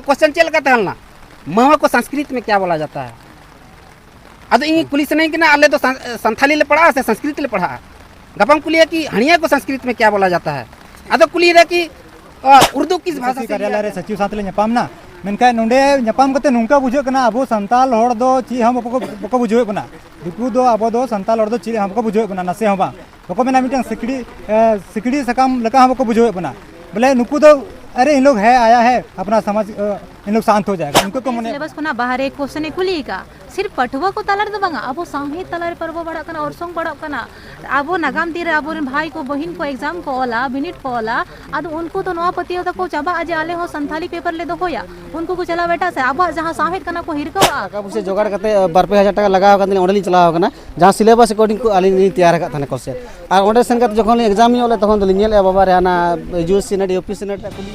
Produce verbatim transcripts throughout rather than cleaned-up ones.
Question ᱪᱮᱫ ᱞᱮᱠᱟ ᱛᱟᱦᱮᱸ ᱞᱮᱱᱟ? ᱢᱟᱢᱟ ᱠᱚ ᱥᱚᱝᱥᱠᱨᱤᱛ ᱢᱮ ᱠᱮᱭᱟ ᱵᱚᱞᱟ ᱡᱟᱛᱟ ᱦᱟᱭ? ᱟᱫᱚ ᱤᱧ ᱠᱩᱞᱤ ᱥᱟᱱᱟᱧ ᱠᱟᱱᱟ, ᱟᱞᱮ ᱫᱚ ᱥᱟᱱ- ᱥᱟᱱᱛᱷᱟᱞᱤ ᱞᱮ ᱯᱟᱲᱦᱟᱜᱼᱟ ᱥᱮ ᱥᱚᱝᱥᱠᱨᱤᱛ ᱞᱮ ᱯᱟᱲᱦᱟᱜᱼᱟ? ᱜᱟᱯᱟᱢ ᱠᱩᱞᱤᱭᱟ ᱠᱤ ᱦᱟᱹᱱᱤᱭᱟ ᱠᱚ ᱥᱚᱝᱥᱠᱨᱤᱛ ᱢᱮ ᱠᱮᱭᱟ ᱵᱚᱞᱟ ᱡᱟᱛᱟ ᱦᱟᱭ? ᱟᱫᱚ ᱠᱩᱞᱤᱭᱮᱫᱟ ᱠᱤ ᱟ, ᱩᱨᱫᱩ ᱠᱤᱥ ᱵᱷᱟᱥᱟ ᱥᱮ ᱠᱟᱨᱭᱟᱞᱚᱭ ᱨᱮ ᱥᱟᱪᱤᱣ ᱥᱟᱶᱛᱮ ᱞᱮ ᱧᱟᱯᱟᱢ ᱮᱱᱟ᱾ ᱢᱮᱱᱠᱷᱟᱱ ᱱᱚᱰᱮ ᱧᱟᱯᱟᱢ ᱠᱟᱛᱮ ᱱᱚᱝᱠᱟ ᱵᱩᱡᱷᱟᱹᱜ ᱠᱟᱱᱟ, ᱟᱵᱚ ᱥᱟᱱᱛᱟᱲ ᱦᱚᱲ ᱫᱚ ᱪᱮᱫ ᱦᱚᱸ ᱵᱟᱠᱚ, ᱵᱟᱠᱚ ᱵᱩᱡᱷᱟᱹᱣᱮᱫ ᱵᱚᱱᱟ᱾ ᱫᱤᱠᱩ ᱫᱚ ᱟᱵᱚ ᱫᱚ ᱥᱟᱱᱛᱟᱲ ᱦᱚᱲ ᱫᱚ ᱪᱮᱫ ᱦᱚᱸ ᱵᱟᱠᱚ ᱵᱩᱡᱷᱟᱹᱣᱮᱫ ᱵᱚᱱᱟ, ᱱᱟᱥᱮ ᱦᱚᱸ ᱵᱟᱝ᱾ ᱵᱟᱠᱚ ᱢᱮᱱᱟ ᱢᱤᱫᱴᱟᱝ ᱥᱤᱠᱲᱤ, ᱮ, ᱥᱤᱠᱲᱤ ᱥᱟᱠᱟᱢ ᱞᱮᱠᱟ ᱦᱚᱸ ᱵᱟᱠᱚ ᱵᱩᱡᱷᱟᱹᱣᱮᱫ ᱵᱚᱱᱟ᱾ ᱵᱚᱞᱮ ᱱᱩᱠᱩ ᱫᱚ ᱟᱨᱮ ᱤᱱ ᱞᱳᱜ ᱦᱮ ᱟᱭᱟ ᱦᱮ ᱟᱯᱱᱟ ᱥᱟᱢᱟᱡᱽ, ᱮ, ᱤᱱ ᱞᱳᱜ ᱥᱟᱱᱛ ᱦᱚ ᱡᱟᱭᱮᱜᱟ, ᱩᱱᱠᱩ ᱠᱚ ᱢᱚᱱᱮ᱾ ᱥᱤᱞᱮᱵᱟᱥ ᱠᱷᱚᱱᱟᱜ ᱵᱟᱦᱨᱮ ᱠᱚᱥᱪᱮᱱ ᱮ ᱠᱩᱞᱤ ᱟᱠᱟᱫᱼᱟ᱾ ᱥᱤᱨᱯ ᱯᱟᱹᱴᱷᱩᱣᱟᱹ ᱠᱚ ᱛᱟᱞᱟ ᱨᱮᱫᱚ ᱵᱟᱝᱟ, ᱟᱵᱚ ᱥᱟᱶᱦᱮᱫ ᱛᱟᱞᱟ ᱨᱮ ᱯᱨᱚᱵᱷᱟᱵᱽ ᱯᱟᱲᱟᱜ ᱠᱟᱱᱟ, ᱚᱨᱥᱚᱝ ᱯᱟᱲᱟᱜ ᱠᱟᱱᱟ᱾ ᱟᱵᱚ ᱱᱟᱜᱟᱢ ᱫᱤᱱ ᱨᱮ ᱟᱵᱚᱨᱮᱱ ᱵᱷᱟᱭ ᱠᱚ, ᱵᱚᱦᱤᱱ ᱠᱚ exam ᱠᱚ ᱚᱞᱟ, ᱵᱤᱱᱤᱰ ᱠᱚ ᱚᱞᱟ, ᱟᱫᱚ ᱩᱱᱠᱩ ᱫᱚ ᱱᱚᱣᱟ ᱯᱟᱹᱛᱭᱟᱹᱣ ᱛᱟᱠᱚ ᱪᱟᱵᱟᱜᱼᱟ ᱡᱮ ᱟᱞᱮ ᱦᱚᱸ ᱥᱟᱱᱛᱷᱟᱞᱤ ᱯᱮᱯᱟᱨ ᱞᱮ ᱫᱚᱦᱚᱭᱟ᱾ ᱩᱱᱠᱩ ᱠᱚ ᱪᱟᱞᱟᱣ ᱮᱴᱟᱜ ᱥᱮᱫ, ᱟᱵᱚᱣᱟᱜ ᱡᱟᱦᱟᱸ ᱥᱟᱶᱦᱮᱫ ᱠᱟᱱᱟ ᱠᱚ ᱦᱤᱨᱠᱟᱹᱣᱟᱜᱼᱟ᱾ ᱴᱟᱠᱟ ᱯᱩᱭᱥᱟᱹ ᱡᱚᱜᱟᱲ ᱠᱟᱛᱮ ᱵᱟᱨ ᱯᱮ ᱦᱟᱡᱟᱨ ᱴᱟᱠᱟ ᱞᱟᱜᱟᱣ ᱠᱟᱛᱮ ᱚᱸᱰᱮᱞᱤᱧ ᱪᱟᱞᱟᱣ ᱟᱠᱟᱱᱟ, ᱡᱟᱦᱟᱸ syllabus according ᱠᱚ ᱟᱹᱞᱤᱧ ᱞᱤᱧ ᱛᱮᱭᱟᱨ ᱟᱠᱟᱫ ᱛᱟᱦᱮᱱᱟ question᱾ ᱟᱨ ᱚᱸᱰᱮ ᱥᱮᱱ ᱠᱟᱛᱮ ᱡᱚᱠᱷᱚᱱ ᱞᱤᱧ exam ᱧᱚᱜ ᱞᱮᱫ, ᱛᱚᱠᱷᱚᱱ ᱫᱚᱞᱤᱧ ᱧᱮᱞᱮᱫᱼᱟ, ᱵᱟᱵᱟ ᱨᱮ ᱦᱟᱱᱟ U S C net, U P C net ᱨᱮᱭᱟᱜ ᱠᱩᱞᱤ᱾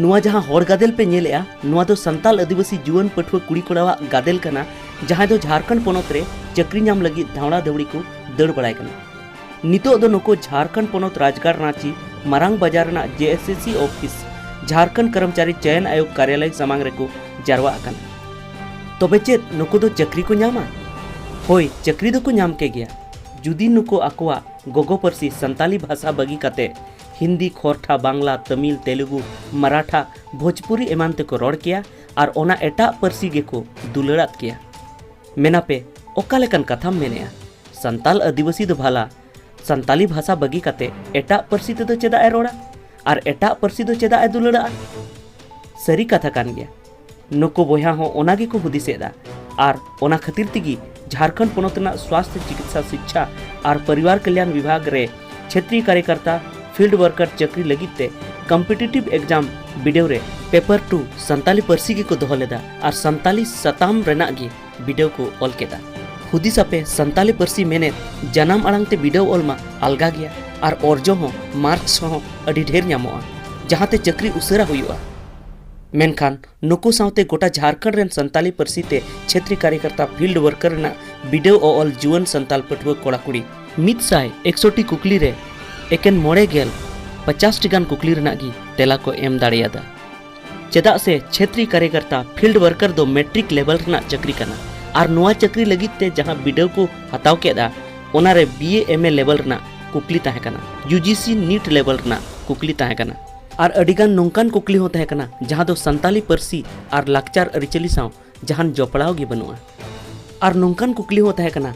ᱱᱚᱣᱟ ᱡᱟᱦᱟᱸ ᱦᱚᱲ ᱜᱟᱫᱮᱞ ᱯᱮ ᱧᱮᱞᱮᱜᱼᱟ, ᱱᱚᱣᱟ ᱫᱚ ᱥᱟᱱᱛᱟᱞ ᱟᱹᱫᱤᱵᱟᱹᱥᱤ ᱡᱩᱣᱟᱹᱱ ᱯᱟᱹᱴᱷᱩᱣᱟᱹ ᱠᱩᱲᱤ ᱠᱚᱲᱟᱣᱟᱜ ᱜᱟᱫᱮᱞ ᱠᱟᱱᱟ, ᱡᱟᱦᱟᱸᱭ ᱫᱚ ᱡᱷᱟᱲᱠᱷᱚᱸᱰ ᱯᱚᱱᱚᱛ ᱨᱮ ᱪᱟᱹᱠᱨᱤ ᱧᱟᱢ ᱞᱟᱹᱜᱤᱫ ᱫᱷᱟᱣᱲᱟ ᱫᱷᱟᱹᱣᱲᱤ ᱠᱚ ᱫᱟᱹᱲ ᱵᱟᱲᱟᱭ ᱠᱟᱱᱟ᱾ ᱱᱤᱛᱚᱜ ᱫᱚ ᱱᱩᱠᱩ ᱡᱷᱟᱲᱠᱷᱚᱸᱰ ᱯᱚᱱᱚᱛ ᱨᱟᱡᱽᱜᱟᱲ ᱨᱟᱸᱪᱤ ᱢᱟᱨᱟᱝ ᱵᱟᱡᱟᱨ ᱨᱮᱱᱟᱜ J S S C office, Jharkhand ᱠᱚᱨᱢᱪᱟᱨᱤ ᱪᱚᱭᱚᱱ ᱟᱭᱳᱜᱽ ᱠᱟᱨᱭᱟᱞᱚᱭ ᱥᱟᱢᱟᱝ ᱨᱮᱠᱚ ᱡᱟᱨᱣᱟᱜ ᱠᱟᱱᱟ᱾ ᱛᱚᱵᱮ ᱪᱮᱫ ᱱᱩᱠᱩ ᱫᱚ ᱪᱟᱹᱠᱨᱤ ᱠᱚ ᱧᱟᱢᱟ? ᱦᱳᱭ, ᱪᱟᱹᱠᱨᱤ ᱫᱚᱠᱚ ᱧᱟᱢ ᱠᱮ ᱜᱮᱭᱟ, ᱡᱩᱫᱤ ᱱᱩᱠᱩ ᱟᱠᱚᱣᱟᱜ ᱜᱚᱜᱚ ᱯᱟᱹᱨᱥᱤ ᱥᱟᱱᱛᱟᱞᱤ ᱵᱷᱟᱥᱟ ᱵᱟᱹᱜᱤ ᱠᱟᱛᱮ ᱦᱤᱱᱫᱤ, ᱠᱷᱚᱨᱴᱷᱟ, ᱵᱟᱝᱞᱟ, ᱛᱟᱢᱤᱞ, ᱛᱮᱞᱮᱜᱩ, ᱢᱟᱨᱟᱴᱷᱟ, ᱵᱷᱳᱡᱽᱯᱩᱨᱤ ᱮᱢᱟᱱ ᱛᱮᱠᱚ ᱨᱚᱲ ᱠᱮᱭᱟ ᱟᱨ ᱚᱱᱟ ᱮᱴᱟᱜ ᱯᱟᱹᱨᱥᱤ ᱜᱮᱠᱚ ᱫᱩᱞᱟᱹᱲᱟᱫ ᱠᱮᱭᱟ᱾ ᱢᱮᱱᱟᱯᱮ, ᱚᱠᱟ ᱞᱮᱠᱟᱱ ᱠᱟᱛᱷᱟᱢ ᱢᱮᱱᱮᱜᱼᱟ? ᱥᱟᱱᱛᱟᱞ ᱟᱹᱫᱤᱵᱟᱹᱥᱤ ᱫᱚ ᱵᱷᱟᱞᱟ ᱥᱟᱱᱛᱟᱞᱤ ᱵᱷᱟᱥᱟ ᱵᱟᱹᱜᱤ ᱠᱟᱛᱮ ᱮᱴᱟᱜ ᱯᱟᱹᱨᱥᱤ ᱛᱮᱫᱚ ᱪᱮᱫᱟᱜ ᱮ ᱨᱚᱲᱟ? ᱟᱨ ᱮᱴᱟᱜ ᱯᱟᱹᱨᱥᱤ ᱫᱚ ᱪᱮᱫᱟᱜ ᱮ ᱫᱩᱞᱟᱹᱲᱟᱜᱼᱟ? ᱥᱟᱹᱨᱤ ᱠᱟᱛᱷᱟ ᱠᱟᱱ ᱜᱮᱭᱟ, ᱱᱩᱠᱩ ᱵᱚᱭᱦᱟ ᱦᱚᱸ ᱚᱱᱟ ᱜᱮᱠᱚ ᱦᱩᱫᱤᱥᱮᱫᱼᱟ᱾ ᱟᱨ ᱚᱱᱟ ᱠᱷᱟᱹᱛᱤᱨ ᱛᱮᱜᱮ ᱡᱷᱟᱲᱠᱷᱚᱸᱰ ᱯᱚᱱᱚᱛ ᱨᱮᱱᱟᱜ ᱥᱣᱟᱥᱛᱷ ᱪᱤᱠᱤᱛᱥᱟ ᱥᱤᱪᱪᱷᱟ ᱟᱨ ᱯᱚᱨᱤᱵᱟᱨ ᱠᱟᱞᱭᱟᱱ ᱵᱤᱵᱷᱟᱜᱽ ᱨᱮ ᱪᱷᱮᱛᱨᱤ ᱠᱟᱨᱭᱚᱠᱟᱨᱛᱟ, ᱯᱷᱤᱞᱰ ᱣᱟᱨᱠᱟᱨ ᱪᱟᱹᱠᱨᱤ ᱞᱟᱹᱜᱤᱫ ᱛᱮ ᱠᱚᱢᱯᱤᱴᱤᱴᱤᱵᱷ ᱮᱠᱡᱟᱢ ᱵᱤᱰᱟᱹᱣ ᱨᱮ ᱯᱮᱯᱟᱨ ᱴᱩ ᱥᱟᱱᱛᱟᱞᱤ ᱯᱟᱹᱨᱥᱤ ᱜᱮᱠᱚ ᱫᱚᱦᱚ ᱞᱮᱫᱟ ᱟᱨ ᱥᱟᱱᱛᱟᱞᱤ ᱥᱟᱛᱟᱢ ᱨᱮᱱᱟᱜ ᱜᱮ ᱵᱤᱰᱟᱹᱣ ᱠᱚ ᱚᱞ ᱠᱮᱫᱟ᱾ ᱦᱩᱫᱤᱥ ᱟᱯᱮ, ᱥᱟᱱᱛᱟᱞᱤ ᱯᱟᱹᱨᱥᱤ ᱢᱮᱱᱮᱫ ᱡᱟᱱᱟᱢ ᱟᱲᱟᱝ ᱛᱮ ᱵᱤᱰᱟᱹᱣ ᱚᱞ ᱢᱟ ᱟᱞᱜᱟ ᱜᱮᱭᱟ ᱟᱨ ᱚᱨᱡᱚ ᱦᱚᱸ, ᱢᱟᱨᱠᱥ ᱦᱚᱸ ᱟᱹᱰᱤ ᱰᱷᱮᱨ ᱧᱟᱢᱚᱜᱼᱟ, ᱡᱟᱦᱟᱸᱛᱮ ᱪᱟᱹᱠᱨᱤ ᱩᱥᱟᱹᱨᱟ ᱦᱩᱭᱩᱜᱼᱟ᱾ ᱢᱮᱱᱠᱷᱟᱱ ᱱᱩᱠᱩ ᱥᱟᱶᱛᱮ ᱜᱚᱴᱟ ᱡᱷᱟᱲᱠᱷᱚᱸᱰ ᱨᱮᱱ ᱥᱟᱱᱛᱟᱞᱤ ᱯᱟᱹᱨᱥᱤ ᱛᱮ ᱪᱷᱮᱛᱨᱤ ᱠᱟᱨᱭᱚᱠᱟᱨᱛᱟ, ᱯᱷᱤᱞᱰ ᱣᱟᱨᱠᱟᱨ ᱨᱮᱱᱟᱜ ᱵᱤᱰᱟᱹᱣ ᱚ ᱚᱞ ᱡᱩᱣᱟᱹᱱ ᱥᱟᱱᱛᱟᱞ ᱯᱟᱹᱴᱷᱩᱣᱟᱹ ᱠᱚᱲᱟ ᱠᱩᱲᱤ ᱢᱤᱫ ᱥᱟᱭ ᱮᱠᱥᱚ ᱴᱤ ᱠᱩᱠᱞᱤ ᱨᱮ ᱮᱠᱮᱱ ᱢᱚᱬᱮ ᱜᱮᱞ ᱯᱚᱪᱟᱥ ᱴᱤ ᱜᱟᱱ ᱠᱩᱠᱞᱤ ᱨᱮᱱᱟᱜ ᱜᱮ ᱛᱮᱞᱟ ᱠᱚ ᱮᱢ ᱫᱟᱲᱮᱭᱟᱫᱟ᱾ ᱪᱮᱫᱟᱜ ᱥᱮ ᱪᱷᱮᱛᱨᱤ ᱠᱟᱨᱭᱚᱠᱚᱨᱛᱟ, field worker, ᱫᱚ ᱢᱮᱴᱨᱤᱠ ᱞᱮᱵᱮᱞ ᱨᱮᱱᱟᱜ ᱪᱟᱹᱠᱨᱤ ᱠᱟᱱᱟ᱾ ᱟᱨ ᱱᱚᱣᱟ ᱪᱟᱹᱠᱨᱤ ᱞᱟᱹᱜᱤᱫ ᱛᱮ ᱡᱟᱦᱟᱸ ᱵᱤᱰᱟᱹᱣ ᱠᱚ ᱦᱟᱛᱟᱣ ᱠᱮᱫᱼᱟ, ᱚᱱᱟᱨᱮ ᱵᱤ ᱮ ᱮᱢ ᱮ ᱞᱮᱵᱮᱞ ᱨᱮᱱᱟᱜ ᱠᱩᱠᱞᱤ ᱛᱟᱦᱮᱸ ᱠᱟᱱᱟ, ᱭᱩ ᱡᱤ ᱥᱤ ᱱᱤᱴ ᱞᱮᱵᱮᱞ ᱨᱮᱱᱟᱜ ᱠᱩᱠᱞᱤ ᱛᱟᱦᱮᱸ ᱠᱟᱱᱟ᱾ ᱟᱨ ᱟᱹᱰᱤᱜᱟᱱ ᱱᱚᱝᱠᱟᱱ ᱠᱩᱠᱞᱤ ᱦᱚᱸ ᱛᱟᱦᱮᱸ ᱠᱟᱱᱟ, ᱡᱟᱦᱟᱸ ᱫᱚ ᱥᱟᱱᱛᱟᱞᱤ ᱯᱟᱹᱨᱥᱤ ᱟᱨ ᱞᱟᱠᱪᱟᱨ ᱟᱹᱨᱤᱪᱟᱹᱞᱤ ᱥᱟᱶ ᱡᱟᱦᱟᱱ ᱡᱚᱯᱲᱟᱣ ᱜᱮ ᱵᱟᱹᱱᱩᱜᱼᱟ᱾ ᱟᱨ ᱱᱚᱝᱠᱟᱱ ᱠᱩᱠᱞᱤ ᱦᱚᱸ ᱛᱟᱦᱮᱸ ᱠᱟᱱᱟ,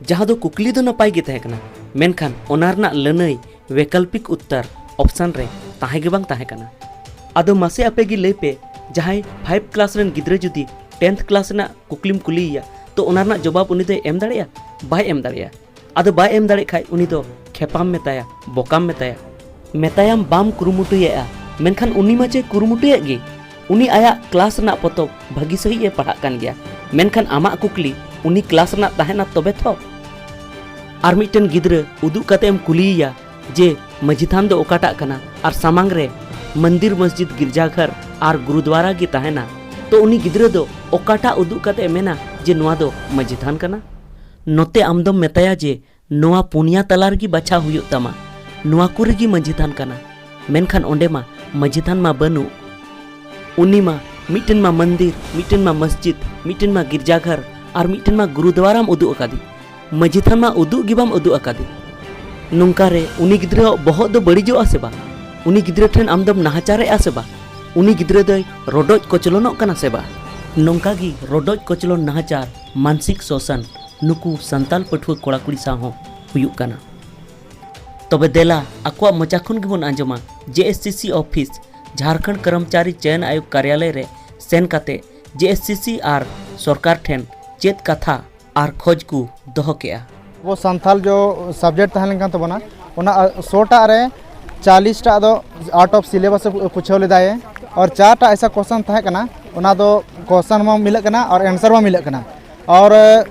ᱡᱟᱦᱟᱸ ᱫᱚ ᱠᱩᱠᱞᱤ ᱫᱚ ᱱᱟᱯᱟᱭ ᱜᱮ ᱛᱟᱦᱮᱸ ᱠᱟᱱᱟ, ᱢᱮᱱᱠᱷᱟᱱ ᱚᱱᱟ ᱨᱮᱱᱟᱜ ᱞᱟᱹᱱᱟᱹᱭ ᱵᱮᱠᱚᱞᱯᱤᱠ ᱩᱛᱛᱚᱨ ᱚᱯᱥᱚᱱ ᱨᱮ ᱛᱟᱦᱮᱸ ᱜᱮ ᱵᱟᱝ ᱛᱟᱦᱮᱸ ᱠᱟᱱᱟ᱾ ᱟᱫᱚ ᱢᱟᱥᱮ ᱟᱯᱮ ᱜᱮ ᱞᱟᱹᱭ ᱯᱮ, ᱡᱟᱦᱟᱸᱭ ᱯᱷᱟᱭᱤᱵᱷ ᱠᱞᱟᱥ ᱨᱮᱱ ᱜᱤᱫᱽᱨᱟᱹ ᱡᱩᱫᱤ ᱴᱮᱱᱛᱷ ᱠᱞᱟᱥ ᱨᱮᱱᱟᱜ ᱠᱩᱠᱞᱤᱢ ᱠᱩᱞᱤᱭᱮᱭᱟ, ᱛᱚ ᱚᱱᱟ ᱨᱮᱱᱟᱜ ᱡᱚᱵᱟᱵ ᱩᱱᱤ ᱫᱚᱭ ᱮᱢ ᱫᱟᱲᱮᱭᱟᱜᱼᱟ? ᱵᱟᱭ ᱮᱢ ᱫᱟᱲᱮᱭᱟᱜᱼᱟ᱾ ᱟᱫᱚ ᱵᱟᱭ ᱮᱢ ᱫᱟᱲᱮᱭᱟᱜ ᱠᱷᱟᱡ ᱩᱱᱤ ᱫᱚ ᱠᱷᱮᱯᱟᱢ ᱢᱮᱛᱟᱭᱟ, ᱵᱚᱠᱟᱢ ᱢᱮᱛᱟᱭᱟ, ᱢᱮᱛᱟᱭᱟᱢ ᱵᱟᱢ ᱠᱩᱨᱩᱢᱩᱴᱩᱭᱮᱫᱼᱟ, ᱢᱮᱱᱠᱷᱟᱱ ᱩᱱᱤ ᱢᱟ ᱪᱮ ᱠᱩᱨᱩᱢᱩᱴᱩᱭᱮᱫ ᱜᱮ᱾ ᱩᱱᱤ ᱟᱭᱟᱜ ᱠᱞᱟᱥ ᱨᱮᱱᱟᱜ ᱯᱚᱛᱚᱵ ᱵᱷᱟᱹᱜᱤ ᱥᱟᱹᱦᱤᱡ ᱮ ᱯᱟᱲᱦᱟᱜ ᱠᱟᱱ ᱜᱮᱭᱟ, ᱢᱮᱱᱠᱷᱟᱱ ᱟᱢᱟᱜ ᱠᱩᱠᱞᱤ ᱩᱱᱤ ᱠᱞᱟᱥ ᱨᱮᱱᱟᱜ ᱛᱟᱦᱮᱱᱟ ᱛᱚᱵᱮ ᱛᱷᱚ᱾ ᱟᱨ ᱢᱤᱫᱴᱮᱱ ᱜᱤᱫᱽᱨᱟᱹ ᱩᱫᱩᱜ ᱠᱟᱛᱮ ᱮᱢ ᱠᱩᱞᱤᱭᱮᱭᱟ ᱡᱮ ᱢᱟᱹᱡᱷᱤ ᱛᱷᱟᱱ ᱫᱚ ᱚᱠᱟᱴᱟᱜ ᱠᱟᱱᱟ ᱟᱨ ᱥᱟᱢᱟᱝ ᱨᱮ ᱢᱚᱱᱫᱤᱨ, ᱢᱚᱥᱡᱤᱫ, ᱜᱤᱨᱡᱟᱜᱷᱚᱨ ᱟᱨ ᱜᱩᱨᱩᱫᱣᱟᱨᱟ ᱜᱮ ᱛᱟᱦᱮᱱᱟ, ᱛᱚ ᱩᱱᱤ ᱜᱤᱫᱽᱨᱟᱹ ᱫᱚ ᱚᱠᱟᱴᱟᱜ ᱩᱫᱩᱜ ᱠᱟᱛᱮ ᱮ ᱢᱮᱱᱟ ᱡᱮ ᱱᱚᱣᱟ ᱫᱚ ᱢᱟᱹᱡᱷᱤ ᱛᱷᱟᱱ ᱠᱟᱱᱟ? ᱱᱚᱛᱮ ᱟᱢ ᱫᱚᱢ ᱢᱮᱛᱟᱭᱟ ᱡᱮ ᱱᱚᱣᱟ ᱯᱩᱱᱭᱟ ᱛᱟᱞᱟ ᱨᱮᱜᱮ ᱵᱟᱪᱷᱟᱣ ᱦᱩᱭᱩᱜ ᱛᱟᱢᱟ, ᱱᱚᱣᱟ ᱠᱚᱨᱮ ᱜᱮ ᱢᱟᱹᱡᱷᱤ ᱛᱷᱟᱱ ᱠᱟᱱᱟ, ᱢᱮᱱᱠᱷᱟᱱ ᱚᱸᱰᱮ ᱢᱟ ᱢᱟᱹᱡᱷᱤ ᱛᱷᱟᱱ ᱢᱟ ᱵᱟᱹᱱᱩᱜ᱾ ᱩᱱᱤ ᱢᱟ ᱢᱤᱫᱴᱮᱱ ᱢᱟ ᱢᱚᱱᱫᱤᱨ, ᱢᱤᱫᱴᱮᱱ ᱢᱟ ᱢᱚᱥᱡᱤᱫ, ᱢᱤᱫᱴᱮᱱ ᱢᱟ ᱜᱤᱨᱡᱟᱜᱷᱚᱨ ᱟᱨ ᱢᱤᱫᱴᱮᱱ ᱢᱟ ᱜᱩᱨᱩᱫᱣᱟᱨᱟᱢ ᱩᱫᱩᱜ ᱟᱠᱟᱫᱮ, ᱢᱟᱹᱡᱷᱤ ᱛᱷᱟᱱ ᱢᱟ ᱩᱫᱩᱜ ᱜᱮ ᱵᱟᱢ ᱩᱫᱩᱜ ᱟᱠᱟᱫᱮ᱾ ᱱᱚᱝᱠᱟ ᱨᱮ ᱩᱱᱤ ᱜᱤᱫᱽᱨᱟᱹᱣᱟᱜ ᱵᱚᱦᱚᱜ ᱫᱚ ᱵᱟᱹᱲᱤᱡᱚᱜᱼᱟ ᱥᱮ ᱵᱟᱝ? ᱩᱱᱤ ᱜᱤᱫᱽᱨᱟᱹ ᱴᱷᱮᱱ ᱟᱢ ᱫᱚᱢ ᱱᱟᱦᱟᱪᱟᱨᱮᱜᱼᱟ ᱥᱮ ᱵᱟᱝ? ᱩᱱᱤ ᱜᱤᱫᱽᱨᱟᱹ ᱫᱚᱭ ᱨᱚᱰᱚᱡ ᱠᱚᱪᱞᱚᱱᱚᱜ ᱠᱟᱱᱟ ᱥᱮ ᱵᱟᱝ? ᱱᱚᱝᱠᱟ ᱜᱮ ᱨᱚᱰᱚᱡ ᱠᱚᱪᱞᱚᱱ, ᱱᱟᱦᱟᱪᱟᱨ, ᱢᱟᱱᱥᱤᱠ ᱥᱳᱥᱚᱱ ᱱᱩᱠᱩ ᱥᱟᱱᱛᱟᱞ ᱯᱟᱹᱴᱷᱩᱣᱟᱹ ᱠᱚᱲᱟ ᱠᱩᱲᱤ ᱥᱟᱶ ᱦᱚᱸ ᱦᱩᱭᱩᱜ ᱠᱟᱱᱟ᱾ ᱛᱚᱵᱮ ᱫᱮᱞᱟ ᱟᱠᱚᱣᱟᱜ ᱢᱚᱪᱟ ᱠᱷᱚᱱ ᱜᱮᱵᱚᱱ ᱟᱸᱡᱚᱢᱟ, ᱡᱮ ᱮᱥ ᱥᱤ ᱥᱤ ᱚᱯᱷᱤᱥ, ᱡᱷᱟᱨᱠᱷᱚᱸᱰ ᱠᱚᱨᱢᱪᱟᱨᱤ ᱪᱚᱭᱚᱱ ᱟᱭᱳᱜᱽ ᱠᱟᱨᱭᱟᱞᱚᱭ ᱨᱮ ᱥᱮᱱ ᱠᱟᱛᱮ ᱡᱮ ᱮᱥ ᱥᱤ ᱥᱤ ᱟᱨ ᱥᱚᱨᱠᱟᱨ ᱴᱷᱮᱱ ᱪᱮᱫ ᱠᱟᱛᱷᱟ ᱟᱨ ᱠᱷᱚᱡᱽ ᱠᱚ ᱫᱚᱦᱚ ᱠᱮᱜᱼᱟ᱾ ᱟᱵᱚ ᱥᱟᱱᱛᱟᱞ ᱡᱚ subject ᱛᱟᱦᱮᱸ ᱞᱮᱱ ᱠᱟᱱ ᱛᱟᱵᱚᱱᱟ, ᱚᱱᱟ ᱥᱚ ᱴᱟᱜ ᱨᱮ ᱪᱟᱞᱤᱥ ᱴᱟᱜ ᱫᱚ out of syllabus ᱮ ᱯᱩᱪᱷᱟᱹᱣ ᱞᱮᱫᱟᱭ, ᱟᱨ ᱪᱟᱨ ᱴᱟᱜ ᱮᱥᱟ question ᱛᱟᱦᱮᱸ ᱠᱟᱱᱟ, ᱚᱱᱟ ᱫᱚ question ᱢᱟ ᱢᱤᱞᱟᱹᱜ ᱠᱟᱱᱟ ᱟᱨ answer ᱢᱟ ᱢᱤᱞᱟᱹᱜ ᱠᱟᱱᱟ᱾ ᱟᱨ